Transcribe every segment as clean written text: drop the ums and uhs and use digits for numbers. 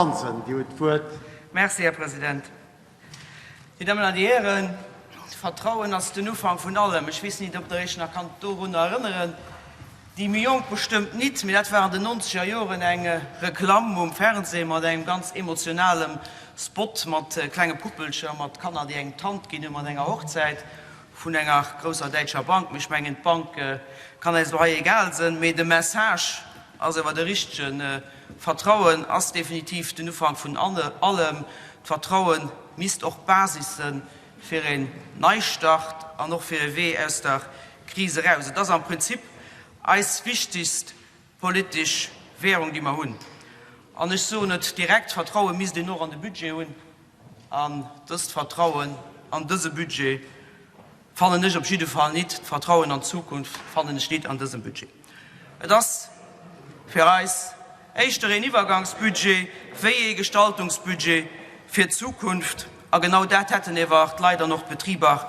Hansen, Dir hutt d'Wuert. Merci, Här President. Dir Dammen an Dir Hären, Vertrauen ass den Ufank vun allem. Ech weess nit, ob Der Iech nach kannt dorunner erënneren, déi méi Jonk bestëmmt nit, mee dat war an den nonzeger Joren eng Reklamm um Fernseh mat engem ganz emotionalem Spot mat klenge Puppelcher, mat Kanner, déi engem d'Hand ginn hunn, mat enger Hochzäit vun enger grousser däitscher Bank. Mee ech mengen, d'Bank kann eis elo hei egal sënn, mee de Message ass awer de richtegen. Vertrauen ass definitiv den Ufank vun allem. D'Vertraue misst och d'Basis sënn fir een Neistart an och fir e Wee aus der Kris eraus. Et ass am Prinzip eis wichtigst politesch Währung, déi mer hunn. An ech soen et direkt, Vertraue misst een och an de Budget hunn. An dëst Vertrauen an dëse Budget fannen ech op jidde Fall nit. D'Vertrauen an d'Zukunft fannen ech nit an dësem Budget. Et ass fir eis éischter een Iwwergangsbudget wéi ee Gestaltungsbudget fir d'Zukunft. A genau dat hätten ewer d'Leit an och d'Betriber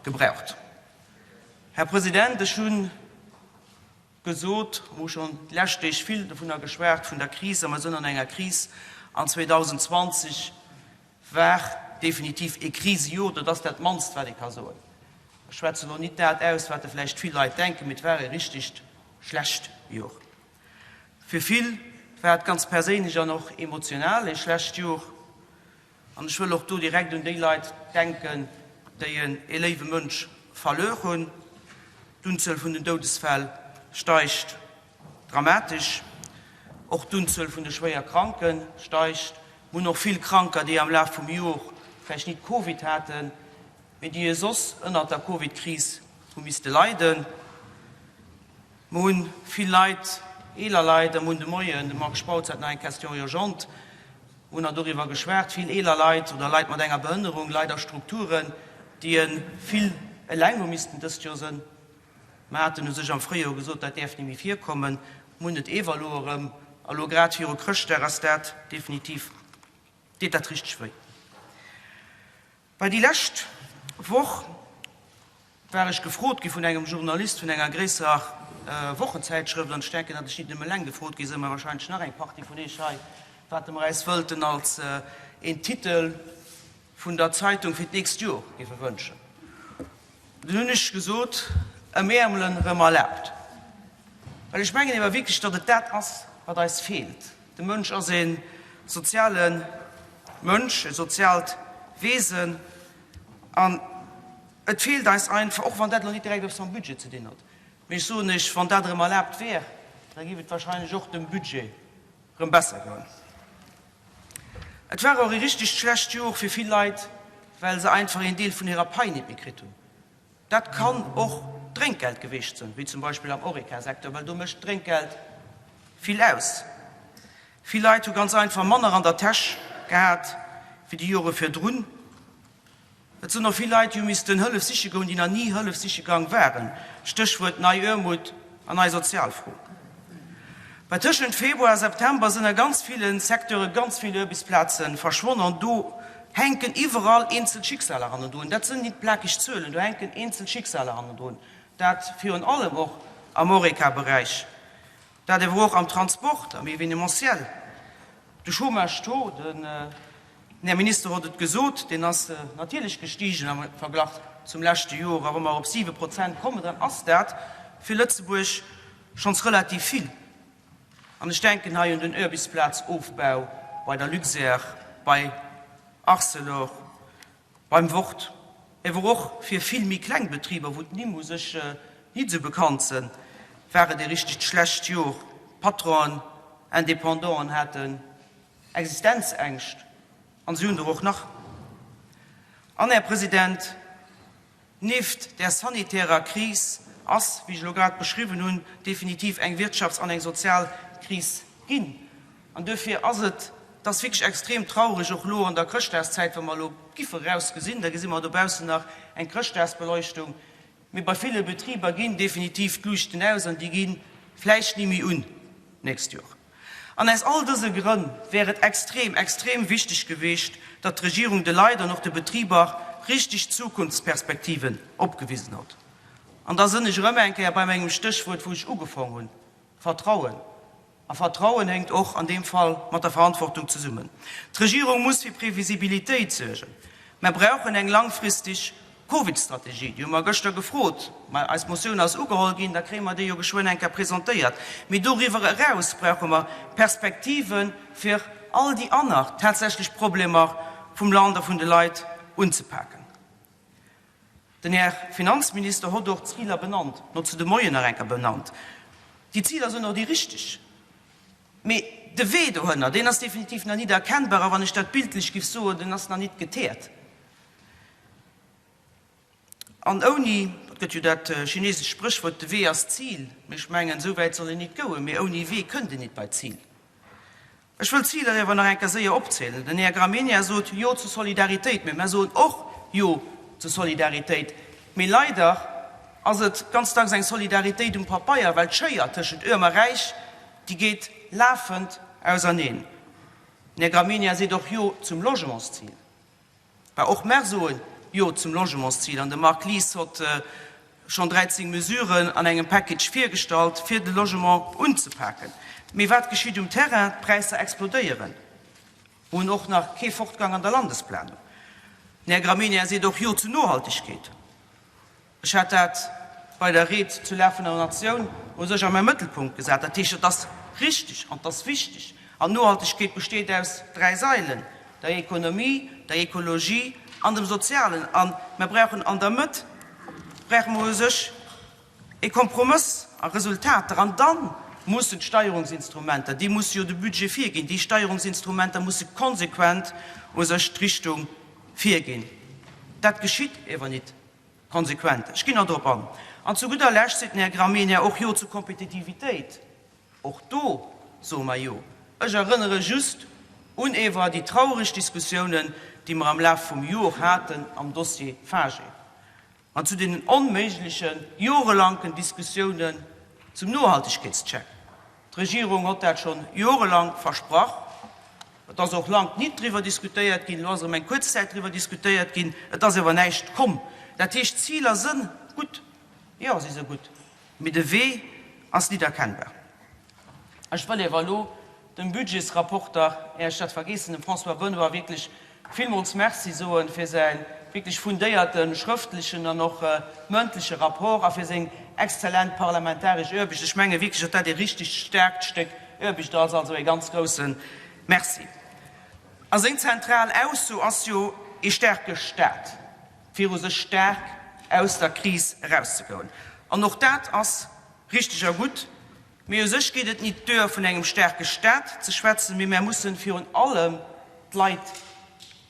gebraucht. Här President, ech hunn gesot, mer hu schonn déi lescht Deeg vill dovunner geschwat, vun der Kris, a mer sënn an enger Kris, an 2020 war definitiv ee Krisejor, dat ass dat mannst, wat ee ka soen. Ech schwätzen elo nit dat aus, wat de vläicht vill Leit denken, mee et war ee richtegt schlecht Jor. Fir vill war et ganz perséinlech an och emotional ee schlecht Jor. An ech wëll och do direkt un déi Leit denken, déi en ee léiwe Mënsch verluer hunn. D'Unzuel vun den Doudesfäll steigt dramatesch. Och d'Unzuel vun de schwéier Kranke steigt. Mir hunn och vill Kranker, déi am Laf vum Jor vläicht nit Covid haten, mee déi e soss ënnert der Covid-Kris hu misste leiden. Mer hunn vill Leit, eeler Leit, a mer hunn de Moien, de Marc Spautz hat nach eng Question urgente, mer hunn nach doriwwer geschwat, vill eeler Leit oder Leit mat enger Behënnerung, Leit a Strukturen, déi e vill eleng hu missten dëst Joer sënn. Mer haten u sech am Fréijoer gesot, dat däerf ni méi virkommen. Mer hunn et ewer elo erëm, a lo grad viru Chrëschtdag ass dat definitiv, deet dat richteg wéi. Bei déi lescht Woch war ech gefrot gi vun engem Journalist vun enger gréisserer Wochenzäitschrëft, an ech denken, datt ech nit nëmme eleng gefrot gi sinn, mä wahrscheinlech nach eng Partie vun Iech hei, wat mer äis wëllten als een Titel vun der Zeitung fir d'nächst Jor géife wënschen. Dunn hunn ech gesot, Ëmäermelen erëm erlaabt. Well ech mengen ewer wierklech, datt et dat ass, wat eis feelt. De Mënsch ass e soziale Mënsch, e soziaalt Wesen an et feelt eis einfach, och wann dat elo net direkt eppes mam Budget ze dinn huet, mee ech soen Iech, wann dat erëm erlaabt wär, da géif et wahrscheinlech och dem Budget erëm besser goen. Et war och e richtegt schlecht Jor fir vill Leit, well se einfach een Deel vun hirer Pai net méi kritt hunn. Dat kann och Drénkgeld geweecht sënn, wéi zum Beispill am Horeca-Secteur, well do mécht d'Drénkgeld vill aus. Vill Leit hu ganz einfach manner an der Täsch gehat wéi déi Jore virdrun. Et sënn och vill Leit, déi hu missten Hëllef siche goen, déi nach ni Hëllef siche gang waren, Stéchwuert nei Aarmut an nei Sozialfro. Well tëschent Februar a September sënn a ganz ville Secteure ganz vill Aarbechtsplaze verschwonn an do hänken iwwerall eenzel Schicksaler hannendrun. Dat sënn nit plakeg Zuelen, do hänken eenzel Schicksaler hannendrun. Dat virun allem och am Horeca-Beräich, dat ewer och am Transport, am Evenementiel. De Chômage-Taux, den Här Minister huet et gesot, deen ass natierlech gestigen am Verglach zum leschte Jor. A wa mer op 7 Prozent kommen, dann ass dat fir Lëtzebuerg schonns relativ vill. An ech denken hei un den Aarbechtsplazofbau bei der Luxair, bei Arcelor, beim Wort, ewer och fir vill méi kleng Betriber, wou d'Nimm u sech nit esou bekannt sënn, war et e richtegt schlecht Jor. Patronen, Independanten haten Existenzängscht, an se hunn der och nach. An, Här President, Nieft där sanitärer Kris ass, wéi ech elo grad beschriwwen hunn, definitiv eng Wirtschafts an eng sozial Kris ginn. An duerfir ass et, et ass wierklech extrem traureg, och elo an der Chrëschtdagszäit, wa mer elo giffe erausgesinn, da gesi mer dobaussen nach eng Chrëschtdagsbeleuchtung, mee bei ville Betriber ginn definitiv d'Luuchten aus an déi gi vläicht ni méi un d'nächst Joer. An aus all dëse Grënn wär et extrem, extrem wichteg geweecht, datt d'Regierung de Leit an och de Betriber richtig Zukunftsperspektiven opgewisen hott. An da sënn ech erëm eng Kéier bei mengem Stéchwuert, wou ech ugefong hunn, Vertrauen. A Vertrauen héngt och an deem Fall mat der Verantwortung zesummen. D'Regierung muss fir Previsibilitéit suergen. Mer brauchen eng langfristig Covid-Strategie. Déi hu mer gëschter gefrot. Mä eis Motioun ass ugeholl ginn, da kréie mer déi jo geschwënn eng Kéier presentéiert. Mee doriwwer eraus brauche mer Perspektive fir all déi aner tatsächlech Problemer vum Land a vun de Leit unzepaken. Den Här Finanzminister hott och d'Ziler benannt, en hott se de Moien nach eng Kéier benannt. Déi Ziler sënn och déi richteg, mee de Wee dohënner, deen ass definitiv nach nit erkennbar a wann ech dat bildlech giff soen, den ass nach nit geteert. An ouni, et gëtt jo dat chinesescht Spréchwuert, de Wee ass d'Zil, mee ech mengen, esou wäit soll een nit goen, mee ouni Wee kënnt een nit bei d'Zil. Ech wëll d'Ziler iewer nach eng Kéier séier opzielen. Den Här Gramegna sot Jo zur Solidaritéit, mee mär soen och Jo zur Solidaritéit. Mee leider ass et ganz dacks eng Solidaritéit um Papeier, well d'Schéier tëschent Öerm a Räich, déi geet lafend auserneen. Den Här Gramegna seet och Jo zum Logementszil. Bah, och mär soen Jo zum Logementszil an de Marc Lies hott schonn 13 Mesuren an engem Package virgestallt, fir de Logement unzepaken. Mee wat geschitt um Terrain? D'Präisser explodéieren. Mer hunn och nach kee Fortgang an der Landesplanung. Den Här Gramegna seet och Jo zu Nohaltegkeet. Ech hat dat bei der Ried zur Lag vun der Natioun u sech a mäi Mëttelpunkt gesat. Dat heescht, et ass richtig an et ass wichtig. An Nohaltegkeet besteet aus dräi Sailen, der Ekonomie, der Ekologie an dem Sozialen. A mer brauchen an der Mëtt brauche mer u sech e Kompromëss a Resultater. An da mussen d'Steierungsinstrumenter, déi musse jo de Budget virginn, déi Steierungsinstrumenter musse konsequent u sech d'Richtung virginn. Dat geschitt ewer nit. Konsequent. Ech ginn nach drop an. An zu gudder Lescht seet den Här Gramegna och Jo zur Kompetitivitéit. Och do soe mer Jo. Ech erënnere just un ewer déi traureg Diskussiounen, déi mer am Laf vum Jor haten am Dossier FAGE an zu deenen onméiglechen, jorelanken Diskussiounen zum Nohaltegkeetscheck. D'Regierung hott dat schonn jorelang versprach. Et ass och lank nit driwwer diskutéiert ginn. Elo ass erëm eng kuerz Zäit driwwer diskutéiert ginn. Et ass awer näischt komm. Dat heescht, d'Ziler sënn gutt, jo, si se gutt, mee de Wee ass nit erkennbar. Ech wëll ewer elo dem Budgetsrapporter, är ech dat vergeessen, dem François Benoy wierklech villmools Merci soen fir säi wierklech fundéierte schrëftlechen an och mëndleche Rapport a fir seng exzellent parlamentaresch Aarbecht. Ech menge wierklech, datt dat e richtegt staarkt Stéck Aarbecht ass. Also e ganz grousse Merci. A seng zentral Ausso ass jo, ee staarke Stat, fir u sech staark aus der Kris erauszegoen. An och dat ass richteg a gutt. Mee u sech geet et nit duer, vun engem staarke Staat ze schwätzen, mee mär mussen virun allem d'Leit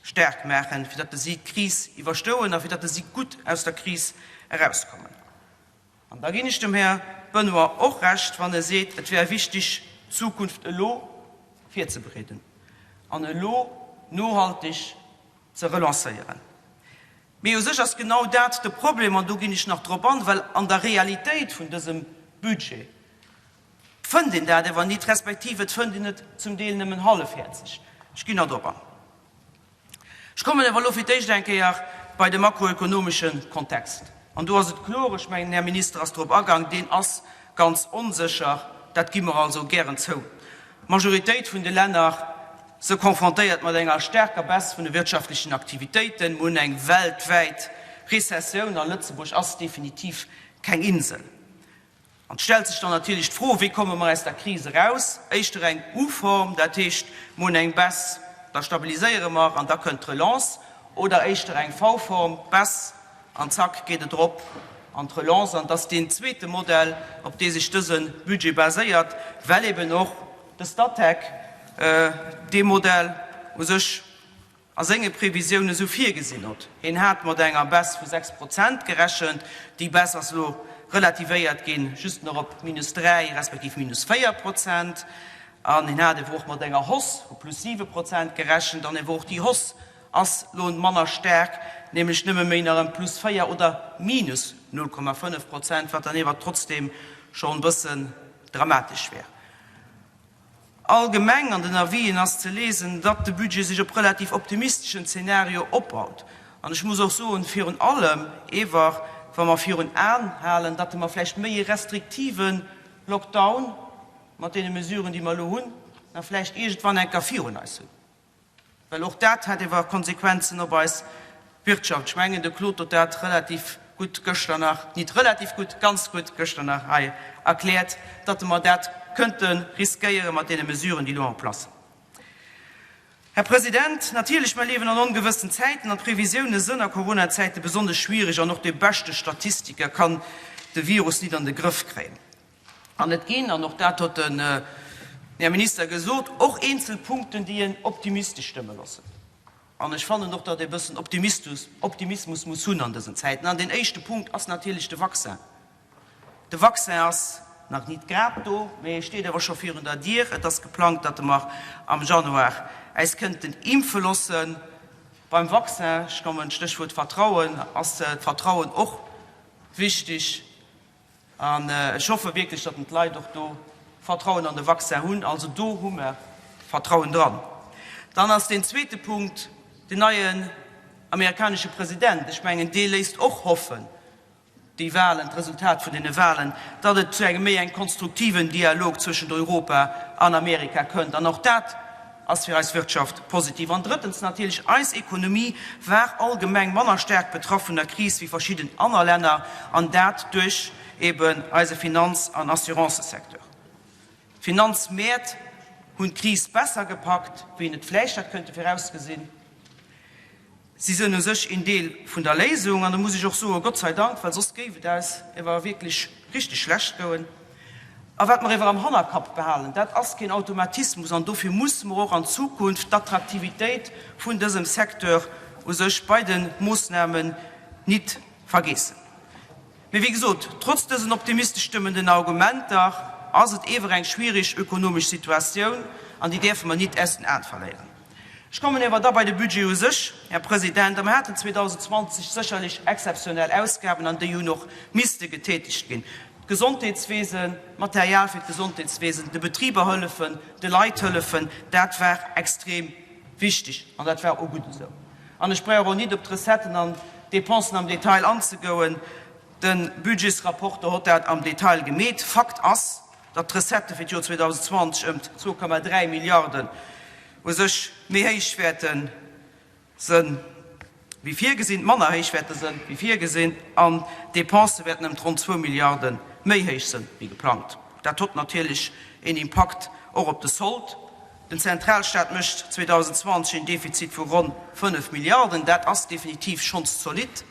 staark maachen, fir datt si d'Kris iwwerstouen a fir datt si gutt aus der Kris erauskommen. An da ginn ech dem Här Benoy och Recht, wann e seet, et wär wichtig, d'Zukunft elo virzebereeden an elo nohaltig ze relancéieren. Mee u sech ass genau dat de Problem, an do ginn ech nach drop an, well an der Realitéit vun dësem Budget fënnt een dat ewer nit, respektiv et fënnt een et zum Deel nëmmen hallefhäerzeg. Ech ginn nach drop an. Ech kommen ewer elo fir d'éischt eng Kéier bei de makroökonomesche Kontext. An do ass et kloer, ech mengen, den Här Minister ass drop agang, deen ass ganz onsécher, dat gi mer also gären zou. D'Majoritéit vun de Länner se confrontéiert mat enger staarker Baisse vun de wirtschaftlechen Aktivitéiten. Mer hunn eng weltwäit Rezessioun a Lëtzebuerg ass definitiv keng Insel. An et stellt sech dann natierlech d'Fro, Wéi komme mer aus der Kris eraus? Éischter eng U-Form, dat heescht, mer hunn eng Baisse, da stabiliséiere mer an da kënnt d'Relance, oder éischter eng V-Form, Baisse an zack geet et erop an d'Relance. An et ass deen zweete Modell, op dee sech dëse Budget baséiert, well eben och de Statec dee Modell u sech a senge Previsiounen esou virgesinn huet. Hien hat mat enger Baisse vu 6 Prozent gerechent. Déi Baisse ass elo relativéiert ginn, just nach op minus 3 respektiv minus 4 Prozent. An hien hat ewer och mat enger Hausse vu plus 7 Prozent gerechent. An ewer och déi Hausse ass lo manner staark, nämlech nëmme méi nach ëm plus 4 oder minus 0,5 Prozent, wat dann ewer trotzdem schonn bëssen dramatesch wär. Allgemeng an den Avisen ass ze lesen, datt de Budget sech op relativ optimisteschen Zeenario opbaut. An ech muss och soen, virun allem ewer wa mer virun Aen halen, datt mer vläicht méi e restriktive Lockdown. mat deene Mesuren, déi mer elo hunn, nach vläicht iergendwann eng Kéier virun eis hunn. Well och dat hätt ewer Konsequenzen op eis Wirtschaft. Ech mengen, de Claude huet dat relativ gutt gëschter nach, nit relativ gutt, ganz gutt gëschter nach hei erkläert, datt mer dat kënnte riskéiere mat deene Mesuren, déi elo en place sinn. Här President, natierlech, mer liewen an ongewëssen Zäiten an d'Previsioune sënn a Coronazäite besonnesch schwierig an och de beschte Statistiker kann de Virus nit an de Grëff kréien. An et ginn, an och dat huet den Här Minister gesot, och eenzel Punkten, déi een optimistesch stëmme loossen. An ech fannen och, datt ee bëssen Optimismus muss hunn an dësen Zäiten. An deen éischte Punkt ass natierlech de Vaccin. De Vaccin ass nach nit grad do, mee e steet awer scho virun der Dier. Et ass geplangt, datt mer am Januar äis kënnten impfe loossen. Beim Vaccin, ech kommen, Stéchwuert Vertrauen, ass d'Vertrauen och wichtig. An ech hoffe wierklech, datt d'Leit och do Vertrauen an de Vaccin hunn. Also do hu mer Vertrauen dran. Dann ass deen zweete Punkt den neien amerikanesche President. Ech mengen, dee léisst och hoffen, déi Wahlen, d'Resultat vun deene Wahlen, datt et zu engem méi engem konstruktiven Dialog zwëschent Europa an Amerika kënnt. An och dat ass fir eis Wirtschaft positiv. An drëttens natierlech, eis Ekonomie war allgemeng manner staark betraff vun der Kris wéi verschidden aner Länner, an dat duerch eben eise Finanz an Assurancesecteur. D'Finanzmäert hunn d'Kris besser gepackt, wéi een et vläicht hätt kënnte virausgesinn. Si sënn u sech een Deel vun der Léisung, an do muss ech och soe Gott sei Dank, well soss géif et eis ewer wierklech richteg schlecht goen. A wat mer ewer am Hannerkapp behalen, dat ass keen Automatismus, an dofir musse mer och an Zukunft d'Attraktivitéit vun dësem Secteur u sech bei de Moossnamen nit vergeessen. Mee wéi gesot, trotz dësen optimistesch stëmmenden Argumenter ass et ewer eng schwierig ökonomesch Situatioun, an déi däerfe mer nit aus den Aen verléieren. Ech kommen ewer da bei de Budget u sech, Här President. A mer haten 2020 sécherlech exzeptionell Ausgaben, an déi hunn och misste getätigt ginn. D'Gesondheetswesen, d'Material fir d'Gesondheetswesen, de Betriber hëllefen, de Leit hëllefen, dat war extrem wichtig an dat war och gutt esou. An ech brauch och nit op d'Recetten an d'Dépensen am Detail anzegoen, de Budgetsrapporter hott dat am Detail gemeet. Fakt ass, datt d'Recettë fir d'Joer 2020 ëmt 2,3 Milliarden u sech méi héich wäerte sënn wéi virgesinn, manner héich wäerte sënn wéi virgesinn an d'Dépensë wäerten ëmt ronn zwou Milliarde méi héich sënn wéi geplangt. Dat hott natierlech een Impakt och op de Sold. Den Zentralstaat mécht 2020 een Defizit vu ronn 5 Milliarden. Dat ass definitiv schonns zolidd.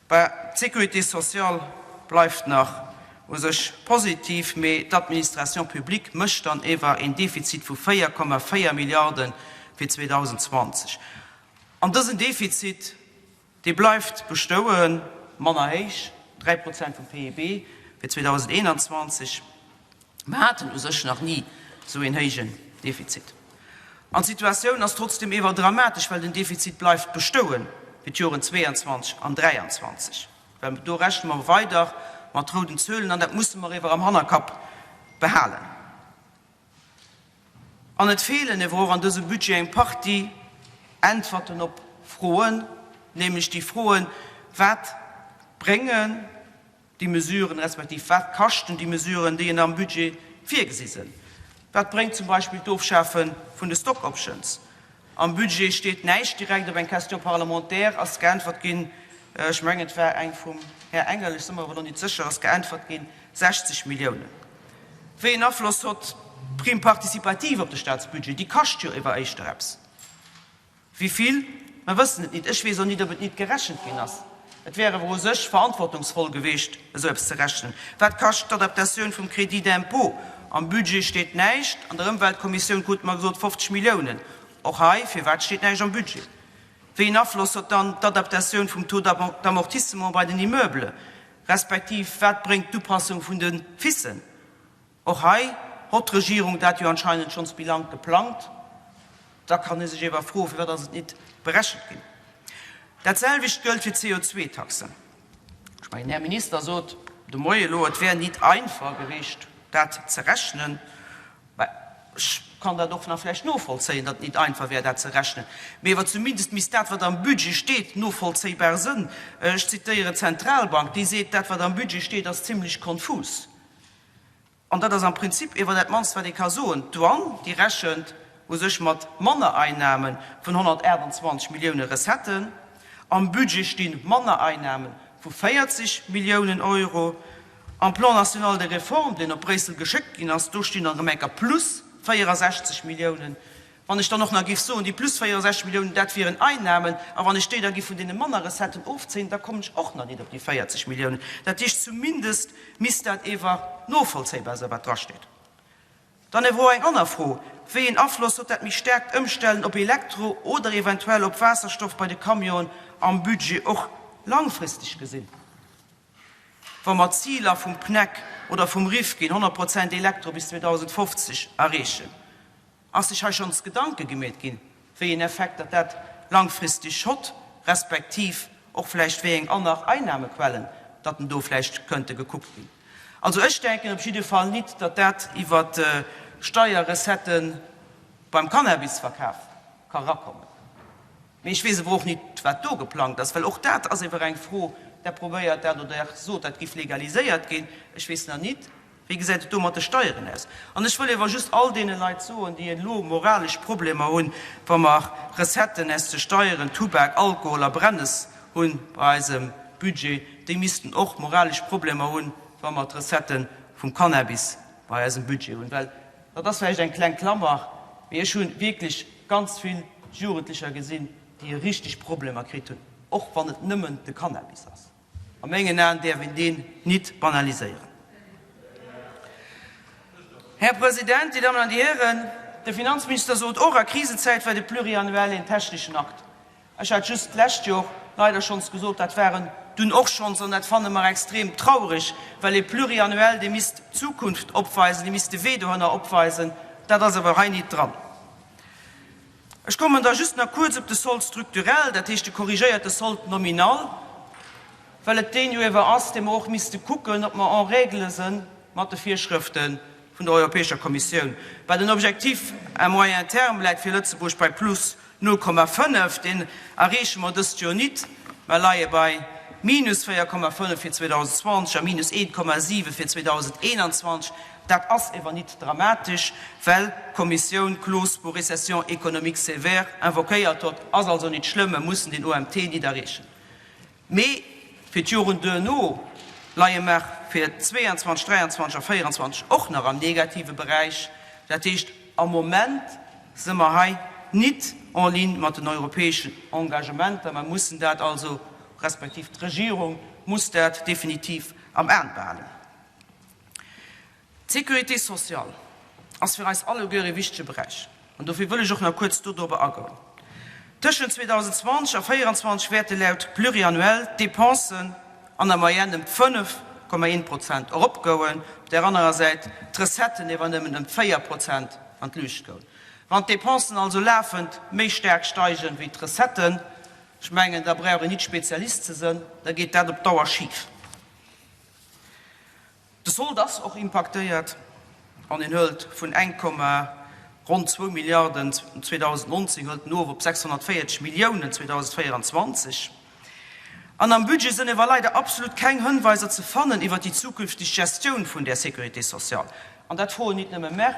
Bah, d'Sécurité sociale bleift nach u sech positiv, mee d'Administration publique mécht dann ewer een Defizit vu 4,4 Milliarde fir 2020. An dësen Defizit, dee bleift bestouen, manner héich, 3 Prozent vum PIB fir 2021. Mer haten u sech nach ni esou een héijen Defizit. An d'Situatioun ass trotzdeem ewer dramatesch, well den Defizit bleift bestoe fir d'Joren 22 an 23, well do rechne mer weider mat rouden Zuelen an dat musse mer ewer am Hannerkapp behalen. An et feelen ewer och an dësem Budget eng Partie Äntwerten op Froen, nämlech déi Froen, Wat bréngen déi Mesuren, respektiv wat kaschten déi Mesuren, déi en am Budget virgesi sinn? Wat bréngt zum Beispill d'Ofschafe vun de Stock options? Am Budget steet näischt direkt. Op eng Question parlementaire ass geäntwert ginn, ech mengen et war eng vum Här Engel, ech si mer awer elo nit sécher, ass geäntwert ginn, 60 Milliounen. Wéi een Afloss hott d'Prime participative op de Staatsbudget? Déi kascht jo ewer éischter eppes. Wéi vill? Mer wëssen et nit. Ech weess och nit, ob et nit gerechent ginn ass. Et wär awer u sech verantwortungsvoll geweecht, esou eppes ze rechnen. Wat kascht d'Adaptatioun vum Crédit d'impôt? Am Budget steet näischt. An der Ëmweltkommissioun krute mer gesot 50 Milliounen. Och hei, firwat steet näischt am Budget? Wéi een Afloss huet dann d'Adaptatioun vum Taux d'amortissement bei den Immeubles, respektiv wat bréngt d'Upassung vun de FISen? Och hei hott d'Regierung dat jo anscheinend schonns méi lang geplangt. Da kann ee sech ewer froen, firwat ass et nit berechent ginn. Dat selwecht gëllt fir d'CO2-Taxen. Ech mengen, den Här Minister sot de Moie elo, et wär nit einfach geweecht, dat ze rechnen. Mä ech kann dat och nach vläicht novollzéien, datt et nit einfach wär, dat ze rechnen. Mee ewer zumindest misst dat, wat am Budget steet, novollzéibar sënn. Ech zitéieren d'Zentralbank, déi seet, dat, wat am Budget steet, ass zimlech konfus. An dat ass am Prinzip ewer dat mannst, wat ee ka soen. D'Douane, déi rechent u sech mat Mannereinnahme vun 128 Millioune Recetten. Am Budget sti Mannereinnahme vu 40 Milliounen Euro. Am Plan national de réforme, deen op Bréissel geschéckt ginn ass, do stinn dann erëm enker plus 64 Milliounen. Wann ech dann och nach géif soen, déi plus 64 Milliounen, dat wieren Einnahmen, a wann ech déi da géif vun deene manner Recetten ofzéien, da kommen ech och nach nit op déi 40 Milliounen. Dat heescht, zumindest misst dat ewer novollzéibar sinn, wat drasteet. Dann ewer och eng aner Fro, Wéi een Afloss huet dat méi staarkt Ëmstellen op Elektro oder eventuell op Waasserstoff bei de Camionen am Budget, och langfristeg gesinn? Wa mer d'Ziler vum PNEC oder vum Rifkin, 100 Prozent Elektro bis 2050, erreechen? Ass sech hei schonns Gedanke gemeet ginn, wéi een Effekt datt dat langfristeg hott, respektiv och vläicht wéi eng aner Einnahmequellen datt do vläicht kënnte gekuckt ginn? Also ech denken op jidde Fall nit, datt dat iwwer d'Steierrecettë beim Cannabisverkaf ka rakommen. Mee ech weess ewer och nit, wat do geplangt ass, well och dat ass ewer eng Fro, Der probéiert dat oder Der sot, dat giff legaliséiert ginn. Ech weess nach nit, Wéi gesäit et do mat de Steieren aus? An ech wëll ewer just all deene Leit soen, déi elo moralesch Problemer hunn, wa mer Recetten aus de Steieren, Tubak, Alkohol a Brennes hunn bei eisem Budget, déi missten och moralesch Problemer hunn, wa mer d'Recettë vum Cannabis bei eisem Budget hunn. Well dat ass vläicht eng kleng Klammer, mee ech hu wierklech ganz vill Jugendlecher gesinn, déi richteg Problemer kritt hunn, och wann et nëmmen de Cannabis ass. A mengen Aen däerf een deen nit banaliséieren. Här President, Dir Dammen an Dir Hären, de Finanzminister sot och, a Krisenzäit wär de Pluriannuel een techneschen Akt. Ech hat just d'lescht Jor leider schonns gesot, dat war en dunn och schonns, an dat fanne mer extrem traurig, well ee Pluriannuel, dee misst d'Zukunft opweisen, dee misst de Wee dohinner opweisen. Dat ass awer hei nit dran. Ech kommen da just nach kuerz op de Solde structurel, dat heescht de korrigéierte Solde nominal, well et deen jo ewer ass, dee mer och misste kucken, ob mer en règle se mat de Virschrëfte vun der Europäescher Kommissioun. Well den Objectif à moyen terme läit fir Lëtzebuerg bei plus 0,5, deen erreeche mer dëst Joer nit, mer leie bei minus 4,5 fir 2020 a minus 1,7 fir 2021. Dat ass ewer nit dramatesch, well d'Kommissioun d'Clause pour récession économique sévère invoquéiert hott, ass also nit schlëmm, mer mussen den OMT nit erreechen. Mee fir d'Joren duerno leie mer fir 22, 23 a 24 och nach am negative Beräich. Dat heescht, am Moment si mer hei nit en ligne mat den europäeschen Engagementer. Mer mussen dat also, respektiv d'Regierung muss dat definitiv am Aen behalen. D'Sécurité sociale ass fir eis alleguer ee wichtege Beräich an dofir wëll ech och nach kuerz dodrober agoen. Tëschent 2020 a 2024 wäerte laut Pluriannuel d'Depensen an der Moyenne ëm 5,1 Prozent eropgoen, op där anerer Säit d'Recetten ewer nëmmen ëm 4 Prozent an d'Luucht goen. Wann d'Depensen also lafend méi staark steigen wéi d'Recetten, ech mengen da brauch een nit Spezialist ze sënn, da geet dat op Dauer schif. De Solde ass och impaktéiert an en hëlt vun eng Komma ronn zwou Milliarden 2019 hëlt en of op 640 Milliounen 2024. An am Budget sënn ewer leider absolut keng Hënweiser ze fannen iwwert déi zukünfteg Gestioun vun där Sécurité sociale. An dat froen nit nëmme mer,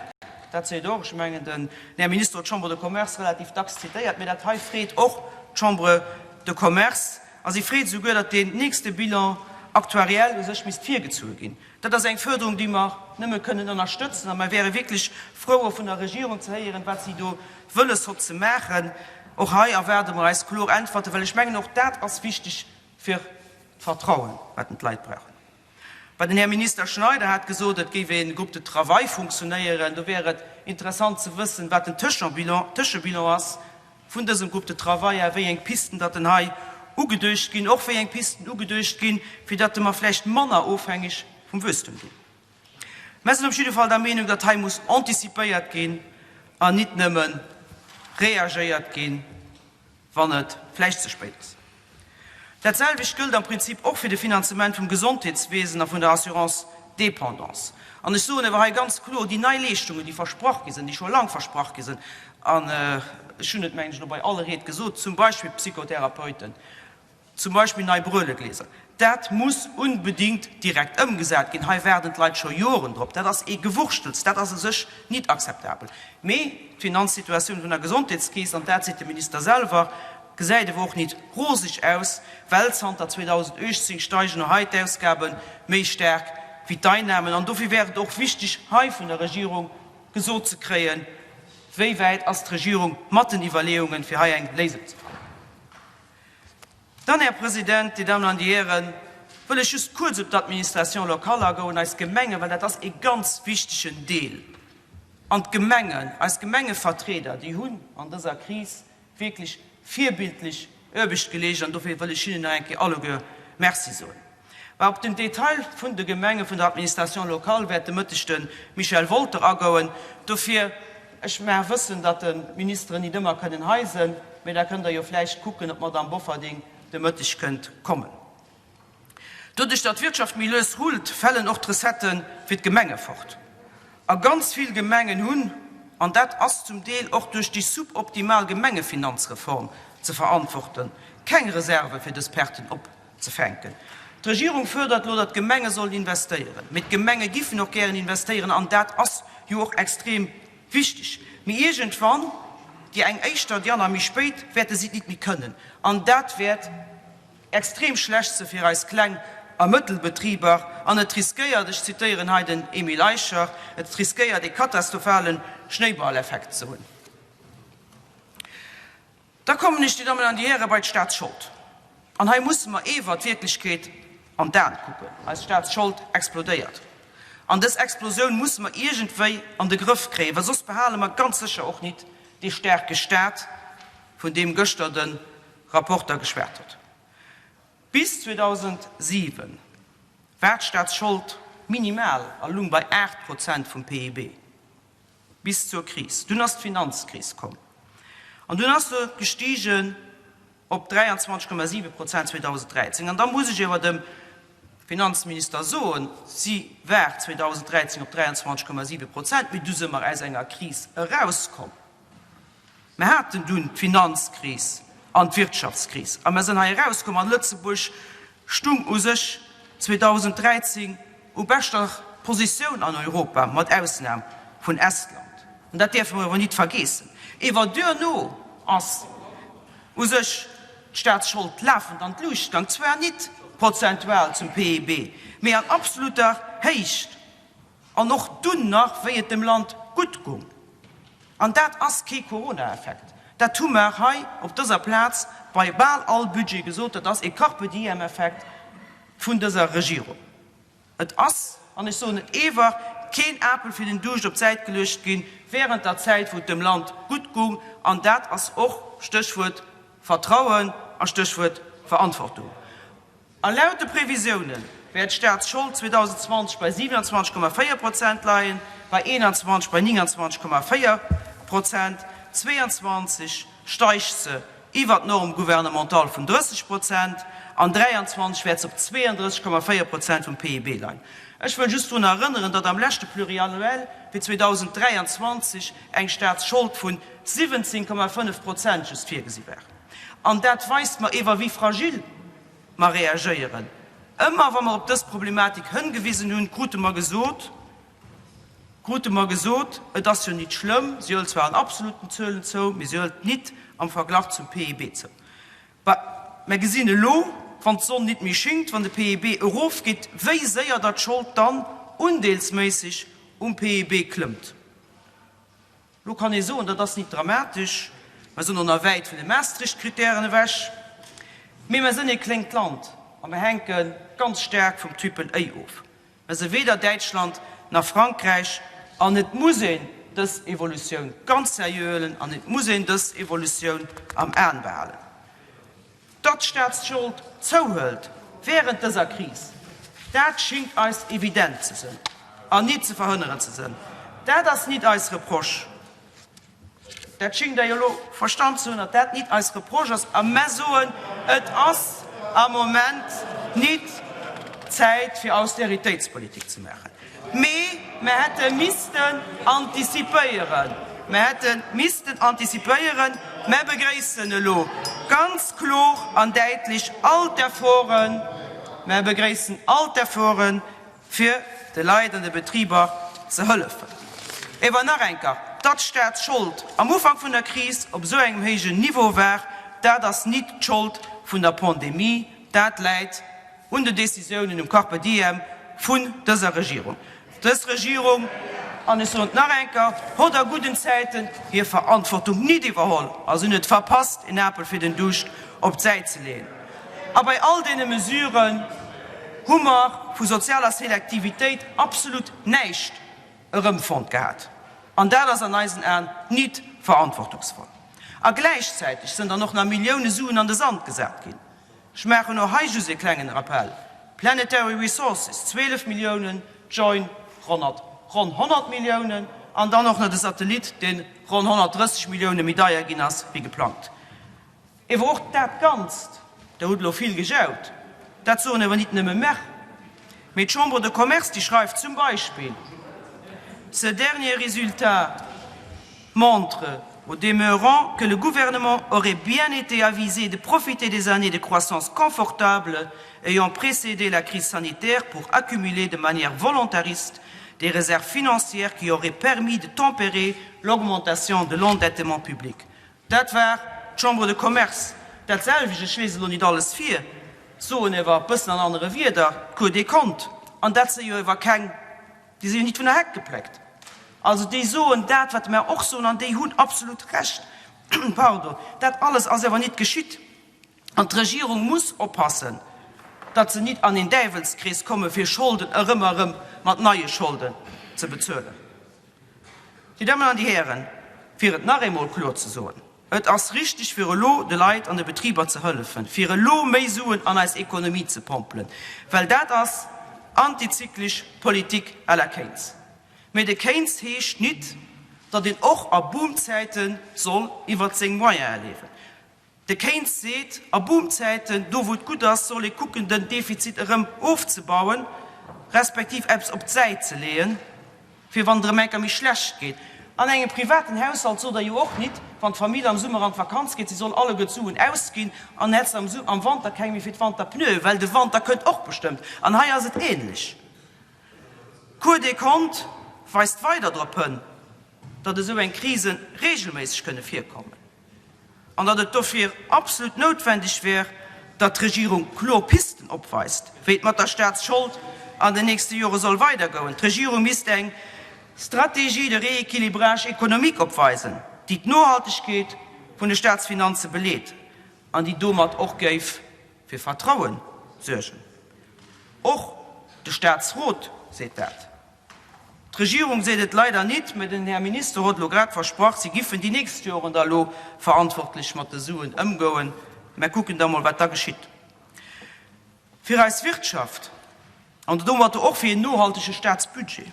dat seet och, ech mengen den Här Minister huet d'Chambre de Commerce relativ dacks zitéiert, mä dat hei freet och d'Chambre de Commerce. A si freet esouguer, datt deen nächste Bilan actuariel u sech misst virgezuhe ginn. Dat ass eng Fuerderung, déi mer nëmme kënnen ënnerstëtzen. A mer wäre wierklech frou, och vun der Regierung ze héieren, wat si do wëlles hott ze maachen. Och hei erwaarde mer eis kloer Äntwerten, well ech mengen, och dat ass wichteg fir d'Vertrauen, wat d'Leit brauchen. Well den Här Minister Schneider hat gesot, et géif ee Groupe de travail funktionéieren. Do wär et interessant ze wëssen, wat den Tëschebilan ass vun dësem Groupe de travail a wéi eng Pisten datt en hei ugeduecht ginn, och wéi eng Pisten ugeduecht ginn, fir datt mer vläicht manner ofhängeg vum Wuesstum ginn. Mer sinn op jidde Fall der Meenung, datt hei muss anticipéiert ginn an nit nëmme reagéiert ginn. wann et vläicht ze spéit ass. Dat selwecht gëllt am Prinzip och fir de Finanzement vum Gesondheetswesen a vun der Assurance dépendance. An ech soen awer hei ganz kloer, déi nei Leeschtungen, déi versprach gi sinn, déi scho laang versprach gi sinn, an ech hunn et, mengen ech, elo bei alle Ried gesot, zum Beispill d'Psychotherapeuten, zum Beispill nei Brëllegläser. Dat muss unbedingt direkt ëmgesat ginn. Hei waarden d'Leit scho Joren drop. Dat ass ee Gewurschtels. Dat ass u sech nit akzeptabel. Mee d'Finanzsituatioun vun der Gesondheetskeess, an dat seet de Minister selwer, gesäit ewer och nit roseg aus, well zanter 2018 steigen och hei d'Ausgabe méi staark wéi d'Einnamen. An dofir wär et och wichteg, hei vun der Regierung gesot ze kréien, Wéi wäit ass d'Regierung mat den Iwwerleeungen, fir hei eng Léisung ze fannen? Dann, Här President, Dir Dammen an Dir Hären, wëll ech just kuerz op d'Administration locale agoen, eis Gemengen, well dat ass ee ganz wichtegen Deel. An d'Gemengen, eis Gemengevertrieder, déi hunn an dëser Kris wierklech virbildlech Aarbecht geleescht an dofir wëll ech hinnen nach eng Kéier alleguer Merci soen. Mä op den Detail vun de Gemengen, vun der Administration locale wäert de Mëtteg de Michel Wolter agoen. Dofir, ech mag wëssen, datt d'Ministeren nit ëmmer kënnen hei sënn, mä da kënnt Der jo vläicht kucken, ob d'Madame Bofferding de Mëtteg kënnt kommen. Doduerch, datt d'Wirtschaft méi lues rullt, fällen och d'Recettë fir d'Gemenge fort. A ganz vill Gemengen hunn, an dat ass zum Deel och duerch déi suboptimal Gemengefinanzreform ze verantworten, keng Reserve fir dës Perten op. Ze fänken. D'Regierung fuerdert elo, datt d'Gemenge sollen investéieren. Mee d'Gemenge giffen och gären investéieren, an dat ass jo och extrem wichteg. Mee iergendwann, déi eng éischter, déi aner méi spéit, wäerte si et nit méi kënnen. An dat wäert extrem schlecht se fir eis Kleng a Mëttelbetriber. An et riskéiert, ech zitéieren hei den Emile Eicher, et riskéiert ee katastrophale Schnéiballeffekt ze hunn. Da kommen ech, Dir Dammen an Dir Hären, bei d'Staatsschold. An hei musse mer ewer d'Wierklechkeet an d'Aen kucken. Eis Staatsschold explodéiert. An dës Explosioun musse mer iergendwéi an de Grëff kréien, well soss behale mer ganz sécher och nit dee staarke Staat, vun deem gëschter de Rapporter geschwat huet. Bis 2007 war d'Staatsschold minimal a lung bei 8 Prozent vum PIB. Bis zur Kris. Dunn ass d'Finanzkris komm an dunn ass se gestigen op 23,7 Prozent 2013. An da muss ech ewer dem Finanzminister soen, si war 2013 op 23,7 Prozent, mee du se mer aus enger Kris erauskomm. Mer haten dunn d'Finanzkris an d'Wirtschaftskris a mer sinn hei erauskomm an Lëtzebuerg stung u sech 2013 u beschter Positioun an Europa, mat Ausnam vun Estland. An dat däerfe mer awer nit vergeessen. Ewer duerno ass u sech d'Staatsschold lafend an d'Luucht gang, zwar nit prozentual zum PIB, mee an absoluter Héicht. An och dunn nach, wéi et dem Land gutt gung. An dat ass kee Corona-Effekt. Dat hu mer hei op dëser Plaz bei bal all Budget gesot, dat ass e Carpe-diem-Effekt vun dëser Regierung. Et ass, an ech soen et ewer, keen Apel fir den Duuscht op d'Säit geluecht gi während der Zäit, wou et dem Land gutt gung. An dat ass och, Stéchwuert Vertrauen a Stéchwuert Verantwortung. A laut de Previsioune wäert d'Staatsschold 2020 bei 27,4 Prozent leien, bei 21 bei 29,4 Prozent. 22 steigt se iwwer d'Norme gouvernementale vun 30 Prozent an 23 wäert se op 32,4 Prozent vum PIB leien. Ech wëll just drun erënneren, datt am leschte Pluriannuel fir 2023 eng Staatsschold vun 17,5 Prozent just virgesi war. An dat weist mer ewer, wéi fragil mer reagéieren. Ëmmer wa mer op dës Problematik hëngewisen hunn, krute mer gesot, krute mer gesot, et ass jo nit schlëmm, si hëlt zwar an absoluten Zuelen zou, mee si hëlt nit am Verglach zum PIB zou. Bah, mer gesinn elo, wann d'Sonn nit méi schingt, wann de PIB erofgeet, wéi séier datt d'Schold dann undeelsméisseg um PIB klëmmt. Lo kann ee soen, dat ass nit dramatesch, mer sënn och nach wäit vun de Maastricht-Kritären ewech, mee mer sënn ee kléngt Land a mer hänke ganz staark vum Triple A of. Mer si weder Däitschland nach Frankräich an et muss een dës Evolutioun ganz seriö huelen an et muss een dës Evolutioun am Aen behalen. Datt d'Staatsschold zouhëlt wärend dëser Kris, dat schingt eis evident ze sënn an nit ze verhënneren ze sënn. Dat ass nit eis Reproche. Dat schingt Der jo elo verstand ze hunn, datt dat nit eis Reproche ass. A mer soen, et ass am Moment nit d'Zäit fir Austeritéitspolitik ze maachen. Mee mer hätte missten antizipéieren. Mer hätte missten antizipéieren. Mer begréissen elo ganz kloer an däitlech all d'Efforten. Mer begréissen all d'Efforten, fir de Leit an de Betriber ze hëllefen. Ewer nach eng Kéier, datt d'Staatsschold am Ufank vun der Kris op esou engem héijen Niveau war, dat ass nit d'Schold vun der Pandemie, dat läit un den Décisiounen um Carpe Diem vun dëser Regierung. Dës Regierung, an ech soen et nach eng Kéier, hott a gudden Zäiten hir Verantwortung nit iwwerholl a se hunn et verpasst, een Apel fir den Duuscht op d'Säit ze leeën. A bei all deene Mesuren hu mer vu sozialer Selektivitéit absolut näischt erëmfonnt gehat. An dat ass an eisen Aen nit verantwortungsvoll. A gläichzäiteg sënn dann och nach Millioune Suen an de Sand gesat ginn. Ech maachen och hei just e klengen Rappell, Planetary Resources, 12 Milliounen, Join, ronn 100 Milliounen, an dann och nach de Satellit, dee ronn 130 Millioune méi deier ginn ass wéi geplangt. Ewer och dat Ganzt, Der hutt elo vill gejaut, dat soen ewer nit nëmme mer, mee d'Chambre de Commerce, déi schreift zum Beispill, Ce dernier résultat montre au demeurant que le gouvernement aurait bien été avisé de profiter des années de croissance confortable ayant précédé la crise sanitaire pour accumuler de manière volontariste des réserves financières qui auraient permis de tempérer l'augmentation de l'endettement public. Dat war d'Chambre de Commerce. Dat selwecht, ech liesen elo nit alles vir, soen ewer e bëssen an anere Wierder, d'Cour des Comptes. An dat si jo ewer keng, déi si jo nit vun der Heck gepléckt. Also déi soen dat, wat mer och soen, an déi hunn absolut Recht. Pardon. Dat alles ass ewer nit geschitt. An d'Regierung muss oppassen, datt se nit an een Däiwelskrees komme fir Scholden erëm a erëm mat neie Scholden ze bezuelen. Dir Dammen an Dir Hären, fir et nach eemol kloer ze soen, Et ass richtig, fir elo de Leit an de Betriber ze hëllefen, fir elo méi Suen an eis Ekonomie ze pompelen, well dat ass antizyklisch Politik à la Keynes. Mee de Keynes heescht nit, datt een och a Boomzäite soll iwwert seng Moyene liewen. De Keynes seet, a Boomzäiten, do wou et gutt ass, soll ee kucken den Defizit erëm ofzebauen, respektiv eppes op d'Säit ze leeën, fir wann et erëm eng Kéier méi schlecht geet. An engem privaten Haushalt sot Der jo och nit, wann d'Famill am Summer an d'Vakanz geet, si soll alleguer d'Suen ausginn an hätt se am Wanter keng méi fir d'Wanterpneue, well de Wanter kënnt och bestëmmt. An hei ass et ähnlech. D'Cour des Comptes weist weider drop hënn, datt esou eng Krise regelméisseg kënne virkommen. An datt et dofir absolut noutwendeg wär, datt d'Regierung kloer Pisten opweist, wéi et mat der Staatsschold an den nächste Jore soll weidergoen. D'Regierung misst eng Stratégie de rééquilibrage économique opweisen, déi d'Nohaltegkeet vun de Staatsfinanze beleet an déi domat och géif fir Vertraue suergen. Och de Staatsrot seet dat. D'Regierung seet et leider nit, mä den Här Minister hott elo grad versprach, si giffen déi nächst Joren da elo verantwortlech mat de Suen ëmgouen. Mä kucken da mol, wat da geschitt. Fir eis Wirtschaft an domatter och fir een nohaltege Staatsbudget,